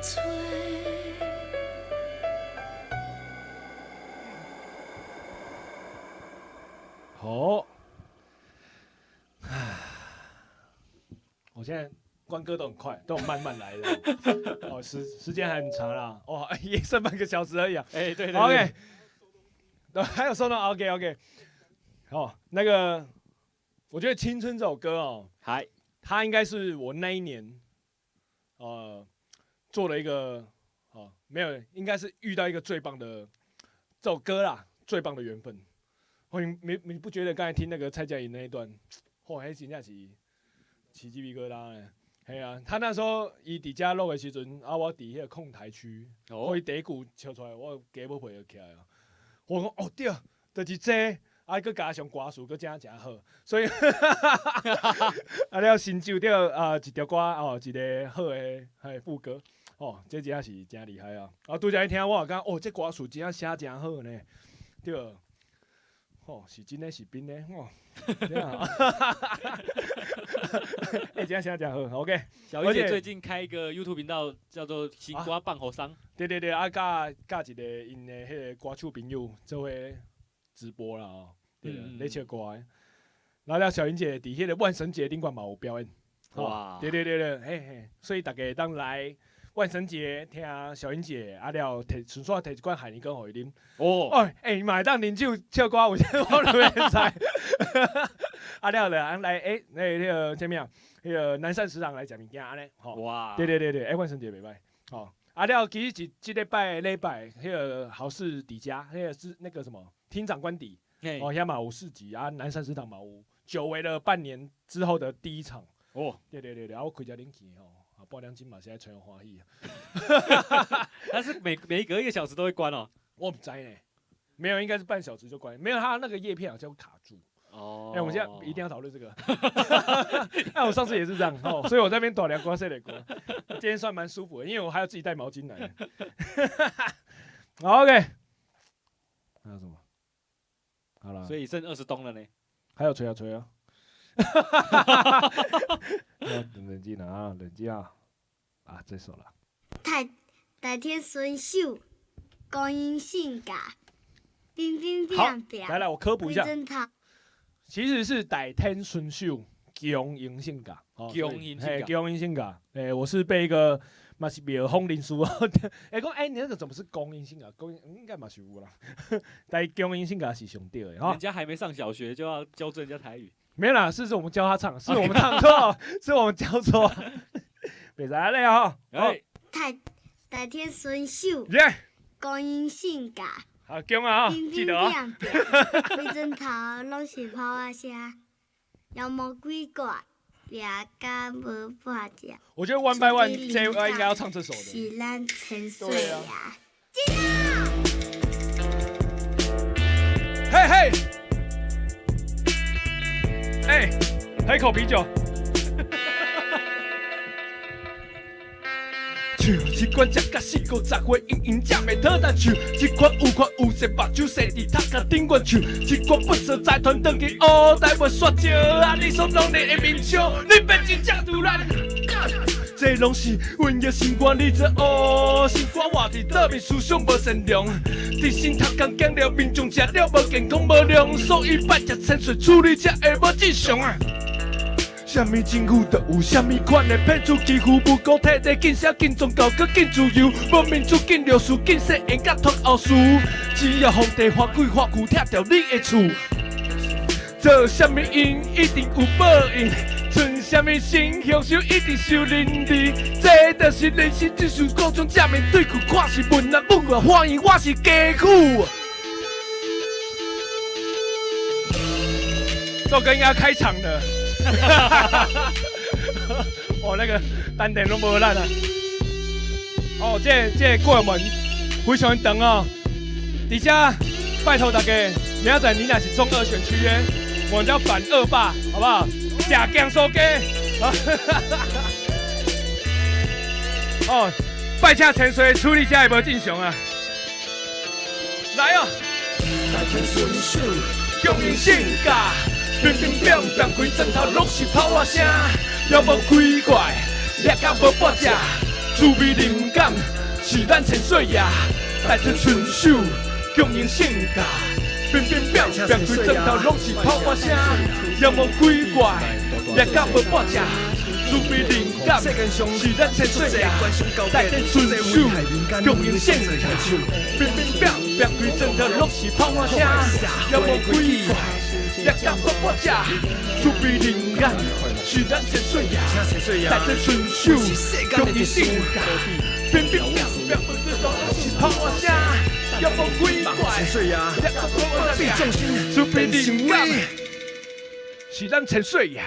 找。好，我现在关歌都很快，都很慢慢来的。哦，时间还很长啦，哦，也剩半个小时而已啊。哎，对对对 OK，对，还有收到 OK OK。好，那个，我觉得《青春》这首歌哦，嗨，它应该是我那一年，做了一个，哦，没有，应该是遇到一个最棒的这首歌啦，最棒的缘分。哦，你不觉得刚才听那个蔡佳颖那一段，嚯，彼真正是起鸡皮疙瘩呢？嘿啊，他那时候伊伫遮录的时阵，啊，我伫彼个控台区，我伊第一句唱出来，我鸡母皮就起来啊！我讲哦对，就是这个，啊，阁加上歌词，阁真诚好，所以啊了成就著啊一条歌哦，一个好的彼副歌哦，这真正是诚厉害啊！啊，拄才一听我也感觉哦，这歌词真正写诚好呢，对。哦，是真的是冰的哦，这样啊，欸，这样写真好，OK。小鱼姐最近开一个 YouTube 频道，叫做“新歌放予桑”。对对对，啊，佮佮一个𪜶的彼个歌手朋友做伙直播啦哦，对，咧唱歌的。然后了，小英姐伫彼个万圣节顶悬嘛有表演。哇！对对对对，嘿嘿，所以大家会当来万圣节听小英姐，啊了提顺续提一罐海尼根予伊啉。哦。哦，欸，伊嘛会当啉酒唱歌，有啥我都袂知。啊了就来欸，那个啥物啊？彼个南山食堂来食物件按呢，吼。哇！对对对对，欸，万圣节袂䆀，吼。啊了，其实是这礼拜礼拜，彼个好事底家，彼个是那个什么厅长官邸，哦，遐嘛有市集啊，南山食堂嘛有，久违了半年之后的第一场。哦，对对对对，啊，我开遮冷气吼，啊，半点钟嘛是爱吹予欢喜。但是每隔一个小时都会关哦。我毋知呢，没有，应该是半小时就关，没有，它那个叶片好像会卡住。哦。欸，我们现在一定要讨论这个。那我上次也是这样哦，所以我在那边大凉瓜细的瓜，今天算蛮舒服的，因为我还要自己带毛巾来。好，OK。还有什么？好了。所以剩20栋了呢。还有锤啊锤啊！冷静啊，冷静啊！啊，这首了。代天顺手，高音性格，冰冰好变变。来来，我科普一下。其实是代天顺手，强硬性格。强硬性格。强硬性格。欸，我是被一个嘛是庙方人士哦。欸，讲欸，你那个怎么是强硬性格？强应该嘛是有啦。但强硬性格是上对的。人家还没上小学就要教人家台语。没啦，是我们教他唱，是我们唱错，是我们教错。别再来了哈。代天顺手，高音性格。好，强啊，记得啊。规阵头拢是炮仔声，妖魔鬼怪掠甲无半只。我觉得 One by One 这应该要唱这首的。是咱千岁爷。嘿嘿。欸，喝一口啤酒。像这款食甲四五十岁，营营才袂讨但像这款有权有势，目睭细伫头壳顶悬。像这款不色财团转去乌台湾煞石啊！你所拢你的面笑，你变真正突然。这拢是阮的心肝，你这乌心肝活伫倒面，思想无善良。日新头工减了，民众食了无健康无量，所以拜食千岁处理才会无正常啊。啥物政府就有啥物款的骗子，欺负无辜，体制禁写禁宗教，阁禁自由，无民主禁律师，禁誓言甲托后事。只要皇帝花贵花旧，拆掉你的厝，做啥物因一定有报应，存啥物心享受一定受淋漓。这就是人生，只是各种正面对决，看是文啊武啊，欢迎我是家父。这首歌应该要开场的。哦，那个丹田拢无力啊！哦，这过门非常长哦。伫遮拜托大家，明仔载你若是中二选区的，我们叫反恶霸，好不好？食姜酥鸡。哦，拜请千岁处理才会无正常啊！来哦！强硬性格。乒乒乓乓，规阵头拢是炮仔声，妖魔鬼怪，掠甲无半只。滋味灵感是咱潜水呀，带着顺手，强硬性格，变变变变开枕头拢是泡沫声，妖魔鬼怪，掠到无半只。滋味灵感是咱潜水呀，带着顺手，强硬性格，变变变变开枕头拢是泡沫声，妖魔鬼怪，掠到无半只。滋味灵感是咱潜水呀，带着顺手，强硬性格，变变变变开枕头拢是泡沫声，妖魔鬼怪，掠到无半只。滋味灵感是咱潜水呀。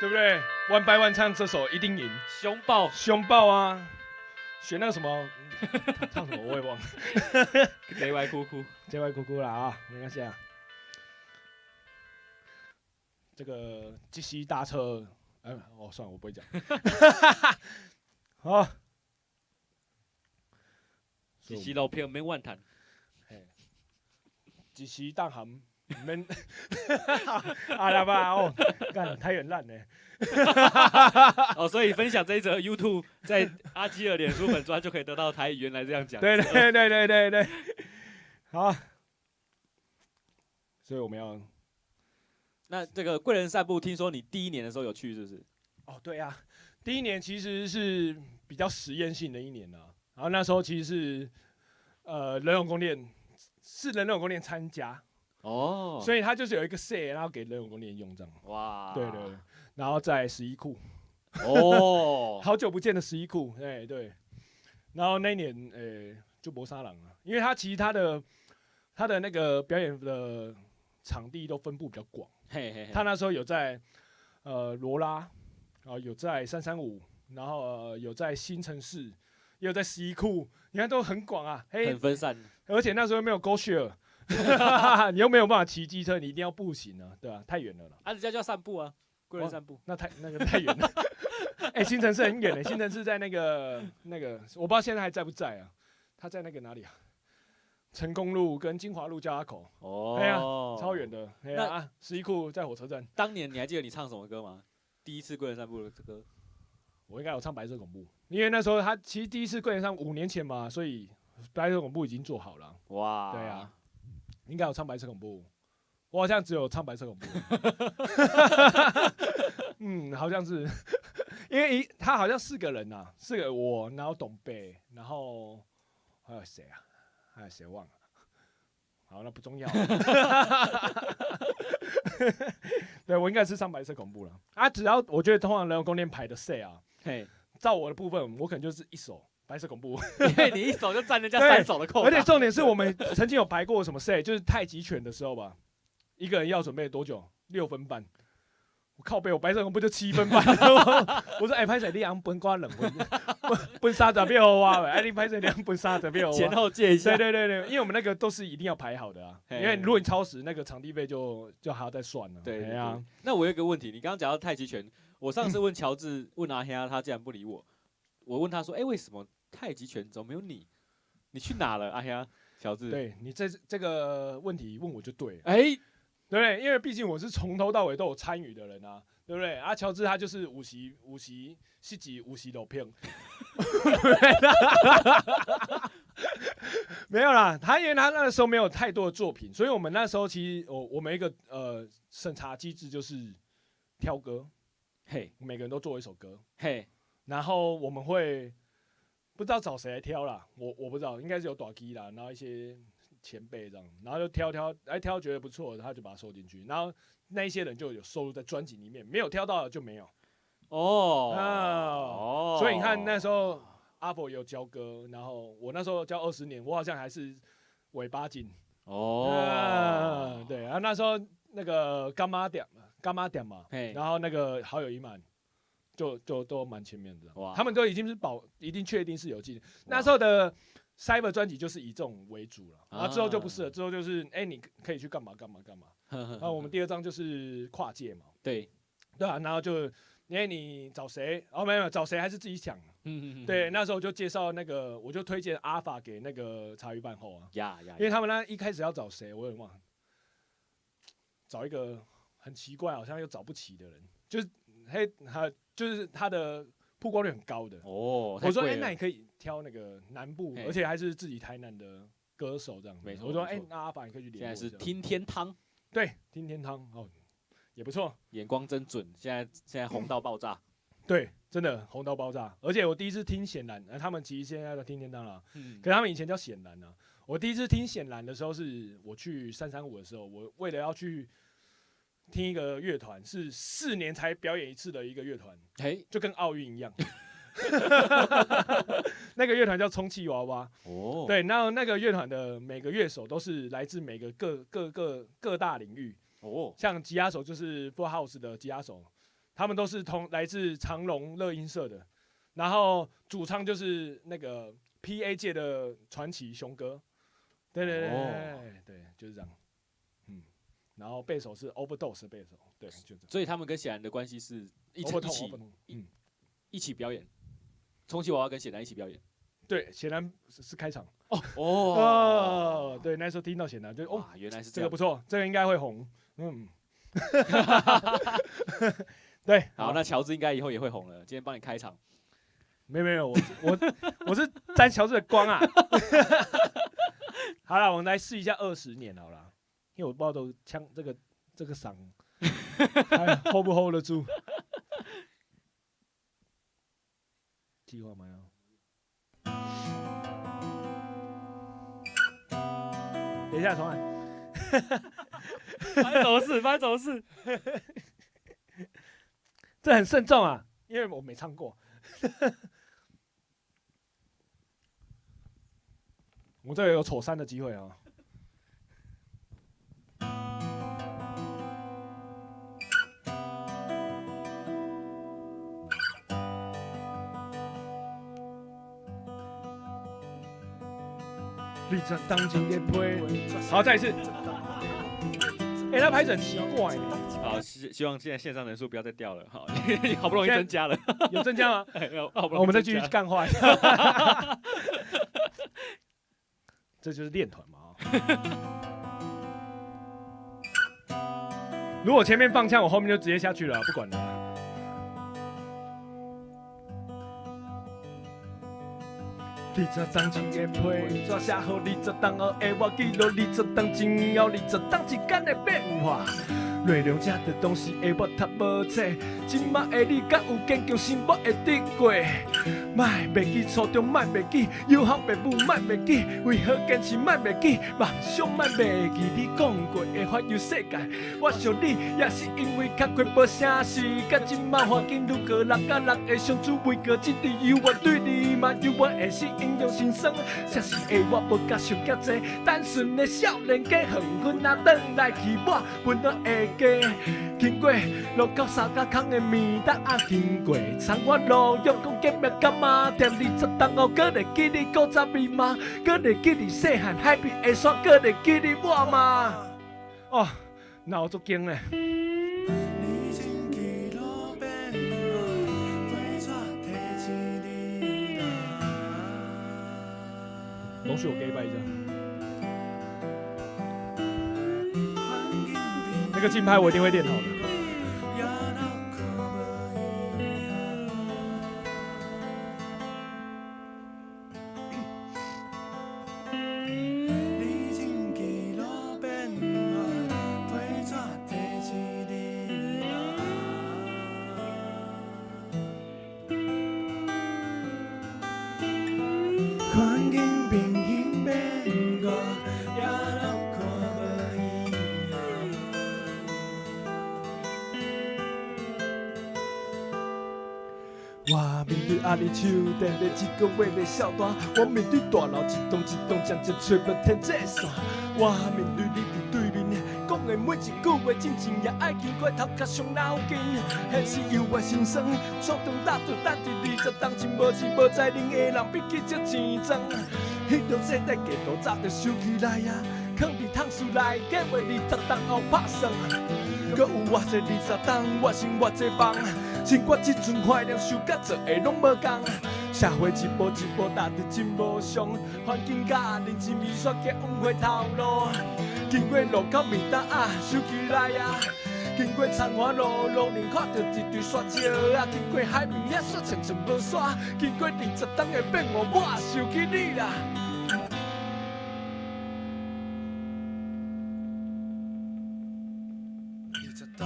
对不对？One by One 唱这首一定赢，凶暴，凶暴啊！选那个什么，唱什么我也忘了。 J Y 哭哭，J Y 哭哭啦啊，没关系啊。这个即时大车，哎，哦，算了，我不会讲。好，一时落票免怨叹，一时当含。免，啊啦吧哦，干太远烂呢。哦，所以分享这一则 YouTube 在阿基的脸书粉专就可以得到台语原来这样讲。对对对对对对，好。所以我们要，那这个贵人散步，听说你第一年的时候有去，是不是？哦，对啊，第一年其实是比较实验性的一年啊。然后那时候其实是，人勇宫殿是人勇宫殿参加。哦，所以他就是有一个 set，然后给人勇宫殿用这样。哇，对对，然后在十一库，哦，好久不见的十一库，哎对。然后那一年，就搏杀狼啊，因为他其实他的那个表演的场地都分布比较广。嘿嘿嘿。他那时候有在罗拉，有在335，然后有在新城市，也有在十一库，你看都很广啊，很分散。而且那时候没有 GoShare。你又没有办法骑机车，你一定要步行啊，对吧？太远了啦。啊，人家叫散步啊，贵人散步。那那个太远了。哎，新城市很远的，新城市在那个，我不知道现在还在不在啊？他在那个哪里啊？成功路跟金华路交叉口。哦。哎呀，超远的。哎呀，十一库在火车站。当年你还记得你唱什么歌吗？第一次贵人散步的歌，我应该有唱《白色恐怖》，因为那时候他其实第一次贵人散步5年前嘛，所以《白色恐怖》已经做好了。哇。对啊。应该有唱白色恐怖，我好像只有唱白色恐怖。嗯，好像是，因为他好像4个人呐，4个我，然后董贝，然后还有谁啊？还有谁忘了？好，那不重要。对，我应该是唱白色恐怖了啊！只要我觉得通常人勇宫殿排的 set 啊，照我的部分，我可能就是一首。白色恐怖，因为你一手就占人家3手的空。而且重点是我们曾经有排过什么赛，就是太极拳的时候吧，一个人要准备多久？6分半。我靠北，我白色恐怖就7分半。我说哎，拍谢你翁分我2分，分30秒给我哎，你拍谢你翁分30秒给我。前后借一下。对对对对，因为我们那个都是一定要排好的啊，因为如果你超时，那个场地费就还要再算了。对啊。那我有一个问题，你刚刚讲到太极拳，我上次问乔治，问阿兄，他竟然不理我。我问他说，哎，为什么？太极拳怎么没有你？你去哪了，阿兄？乔治，对你这个问题问我就对了，哎，对不对？因为毕竟我是从头到尾都有参与的人啊，对不对？啊，乔治他就是五十五十四级五十六片，没有啦，他因为他那个时候没有太多的作品，所以我们那时候其实我们一个审查机制就是挑歌，嘿，每个人都做一首歌，嘿，然后我们会。不知道找谁来挑啦，我不知道，应该是有大基啦，然后一些前辈这样，然后就挑挑，哎挑觉得不错，他就把它收进去，然后那一些人就有收录在专辑里面，没有挑到的就没有。哦，哦，所以你看那时候阿伯有教歌，然后我那时候教20年，我好像还是尾巴紧。哦，对，然后那时候那个干妈点嘛，然后那个好友已满。就都蛮前面的，他们都已经是保，一定确定是有进。那时候的 Cyber 专辑就是以这种为主了，然后之后就不是了，之后就是哎，你可以去干嘛干嘛干嘛。然后我们第二张就是跨界嘛，对对啊，然后就哎你找谁？哦没有找谁还是自己想。对，那时候就介绍那个，我就推荐阿法给那个茶余饭后啊，因为他们那一开始要找谁，我有点忘了，找一个。很奇怪，好像又找不齐的人，就是嘿，他就是他的曝光率很高的。哦，我说，哎，太贵了那你可以挑那个南部，嘿而且还是自己台南的歌手这样子。没错我说，哎没错，那阿法你可以去现联络这样。在是听天汤，对，听天汤哦，也不错，眼光真准，现在红到爆炸。对，真的红到爆炸。而且我第一次听显然，他们其实现在叫听天堂了，可是他们以前叫显然啊。我第一次听显然的时候，是我去335的时候，我为了要去听一个乐团，是4年才表演一次的一个乐团，嘿，就跟奥运一样。那个乐团叫充气娃娃。哦，对，那个乐团的每个乐手都是来自每个各各各各大领域。哦，像吉他手就是 Full House 的吉他手，他们都是同来自长隆乐音社的。然后主唱就是那个 PA 界的传奇熊哥。对对对对对，就是这样。嗯，然后贝手是 Overdose 的贝手，对，就这样。所以他们跟显然的关系是一起一起一起表演，充气娃娃跟显然一起表演。对，显然是开场。哦哦，对，那时候听到显然就哦，原来是这个不错，这个应该会红。嗯，对，好，那乔治应该以后也会红了。今天帮你开场。没有没有，我是沾乔治的光啊。好了，我们来试一下20年好了，因为我不知道都枪这个嗓还 hold 不 hold 得住。计划没有？等一下，重来。发生什么事？发生什么事？这很慎重啊，因为我没唱过。我这有丑三的机会啊！20当前的批，好，再一次。哎，他拍子很奇怪。好，希望现在线上人数不要再掉了。好，好不容易增加了，有增加吗？好不我们再继续干话一下。这就是练团嘛。如果前面放枪，我后面就直接下去了，不管了。20冬前的批，纸写予20冬后的我，记录20冬前后20冬之间的变化。内容这著当时的我读无册，这马的你敢有坚强心，我会得过。莫袂记初中，莫袂记友好爸母，莫袂记为何坚持，莫袂记梦想，莫袂记你讲过的环游世界。我惜你也是因为工课无啥事，到这马环境愈过人佮人会相处袂过，这阵犹原对你嘛犹原会是英雄心酸。这时的我无甲想遐济，单纯的少年家，黄昏仔转来去，我分都会记。经过路口三角空的暝担仔，经过葱我路用讲革命柑仔店，20冬后，阁会记你古早味吗？阁会记你细汉海边的山，阁会记你我吗？哦，脑足惊咧。你清气路边批纸提醒你啦。容许我给拜一下。那个竞拍我一定会练好的。也流看无伊。你清气路边批纸提醒你啦。环境变形变卦，也流看无伊。我面对压力手电的一个月的数单，我面对大楼一栋一栋渐渐找无天际线，我面对你伫对面讲的每一句话，真正也爱经过头壳伤脑筋。现实犹原心酸，触动大就等伫20冬前无钱无才能的人，比起这钱庄。彼条世代过度早就收起来啊，囥伫桶室内，计划20冬后拍算。阁有偌济20冬，我生偌济梦。像我这阵怀念想佮做的拢无仝，社会一步一步踏得真无常，环境佮人情味煞加往回头路。经过路口暝担仔，收起来啊，经过苍花路，路面看著一堆沙石仔，经过海面遐煞亲像无沙，经过20冬的变化，我想起你啦。20冬。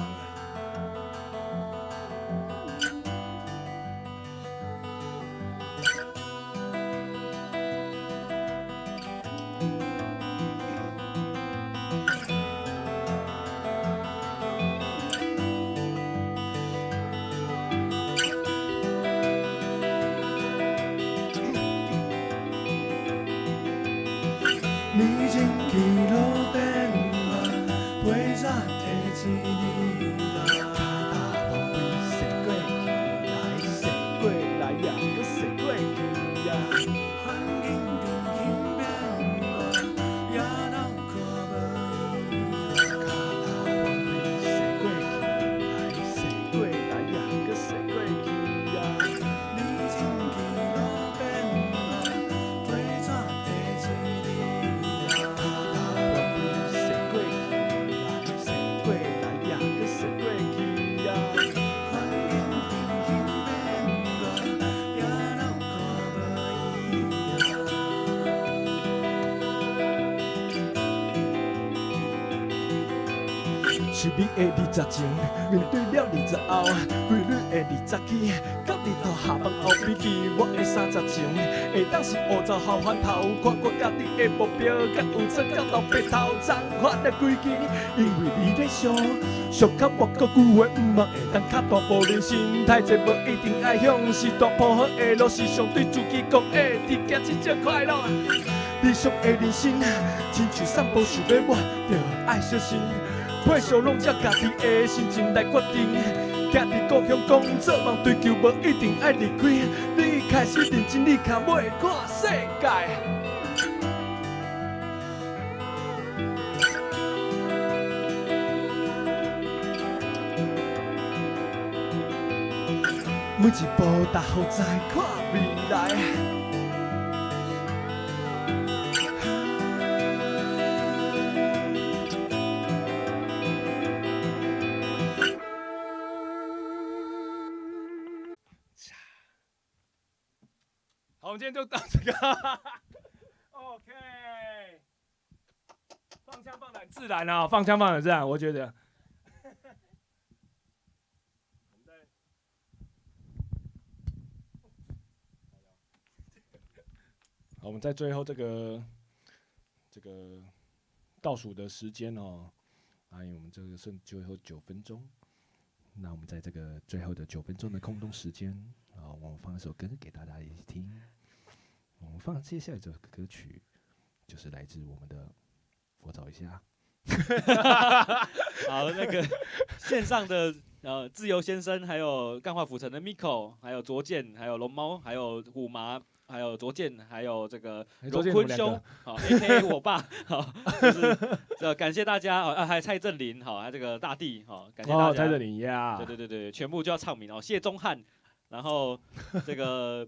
你真去路电话，批纸提一年啦。跤踏风飞踅过去来，踅过来呀，阁踅过去呀。环境变轻变大，也流看无伊。跤踏风飞踅过去来，踅过来呀，阁踅过去呀。你真去路电话，批纸提一年啦。跤踏风飞踅过去来，踅过来呀，阁踅过去呀。环境变轻变大，也流看无伊。是你的20前，面对了20后，规律的20起，到日头下班后，比起我的30前，会当是乌灶好翻头，看我家己的目标，敢有做到老白头，长发了规间，因为你咧想，俗较我阁句话，毋茫会当较大步人生，太济无一定爱向是大铺好的路，是上对自己讲的，伫行这种快乐。理想的人生，亲像散步想欲我，著爱小心。配上拢照家己的心情来决定。徛伫故乡讲做梦追求，无一定爱离开。你开始认真，你较尾看世界。每一步踏予知看未来。好，我们今天就到这个。OK，放枪放得很自然啊，放枪放得很自然，我觉得。好，我们在最后这个倒数的时间哦，啊，因为我们这个剩最后九分钟，那我们在这个最后的九分钟的空洞时间啊，我们放一首歌给大家一起听。我们放接下来这首歌曲，就是来自我们的，我找一下。好，那个线上的自由先生，还有干化府城的 Miko，还有卓健，还有龙猫，还有虎麻，还有卓健，还有这个卓荣坤兄，好，AKA 我爸，好，就是这感谢大家啊，还有蔡振林，好，还有这个大地，好，感谢大家。蔡振林呀，对对对对，全部就要唱名哦，谢宗翰，然后这个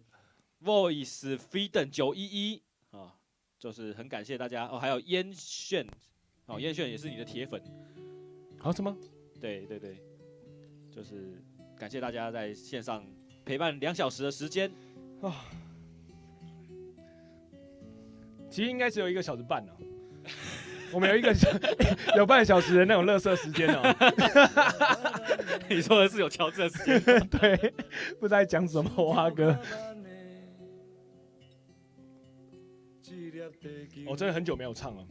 Voice Freedom 911啊，就是很感谢大家哦，还有烟炫。哦，燕炫也是你的铁粉。好什么？对对对，就是感谢大家在线上陪伴2小时的时间啊。其实应该只有1个小时半呢。我们有一个有半小时的那种垃圾时间哦。你说的是有乔治的时间？对，不知道在讲什么，蛙哥。我真的很久没有唱了。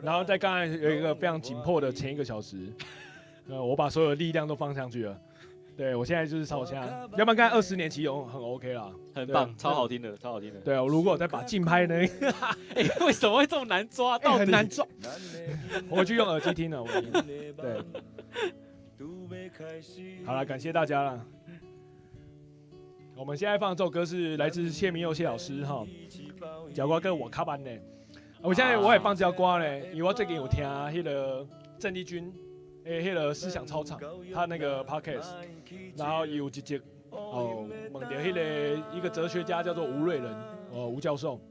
然后在刚才有一个非常紧迫的前一个小时，我把所有的力量都放上去了。对，我现在就是烧声，要不然刚才20年其实很 OK 啦，很棒，超好听的，超好听的。对啊，如果我再把竞拍呢？哎，为什么会这么难抓？到很难抓。我去用耳机听了，我对。好了，感谢大家了。我们现在放这首歌是来自谢明佑谢老师哈，这首歌我较慢呢。我现在我会放这首歌咧，因为我最近有听彼个郑丽君的彼个思想操场，他那个 podcast，然后有一集哦问著彼个一个哲学家叫做吴瑞仁哦吴教授，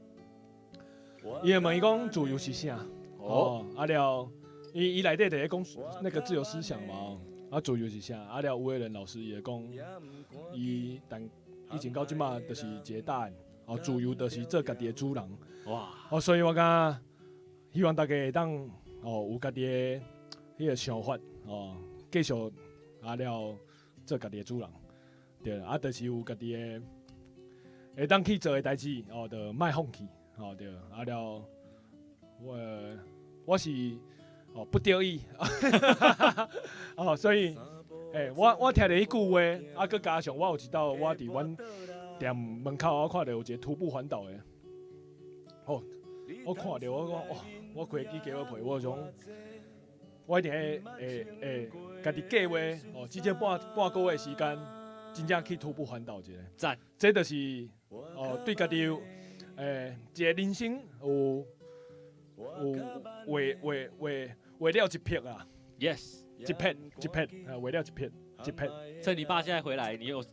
伊会问伊讲自由是啥？哦，啊了，伊伊內底就咧講那個自由思想嘛，哦啊自由是啥？啊了，吳偉仁老師伊會講，伊但以前到這馬就是一個答案，哦，自由就是做家己的主人。哇！哦，所以我感覺希望大家會當哦有家己的彼個想法哦，繼續啊了做家己的主人，對，啊，就是有家己的會當去做的代誌，哦，就莫放棄，哦對，啊了，我是哦不得已，哦，所以，我聽著彼句話，啊，閣加上我有一道，我佇阮店門口，我看著有一個徒步環島的，哦，我看著我講，哦，我開機叫我陪，我想，我一定會會會家己計劃，哦，至少半半個月時間，真正去徒步環島一下。讚，這就是哦，對家己有一個人生有有畫畫畫畫了一撇啊，yes，一撇一撇啊，畫了一撇一撇。趁你爸現在回來，你有你。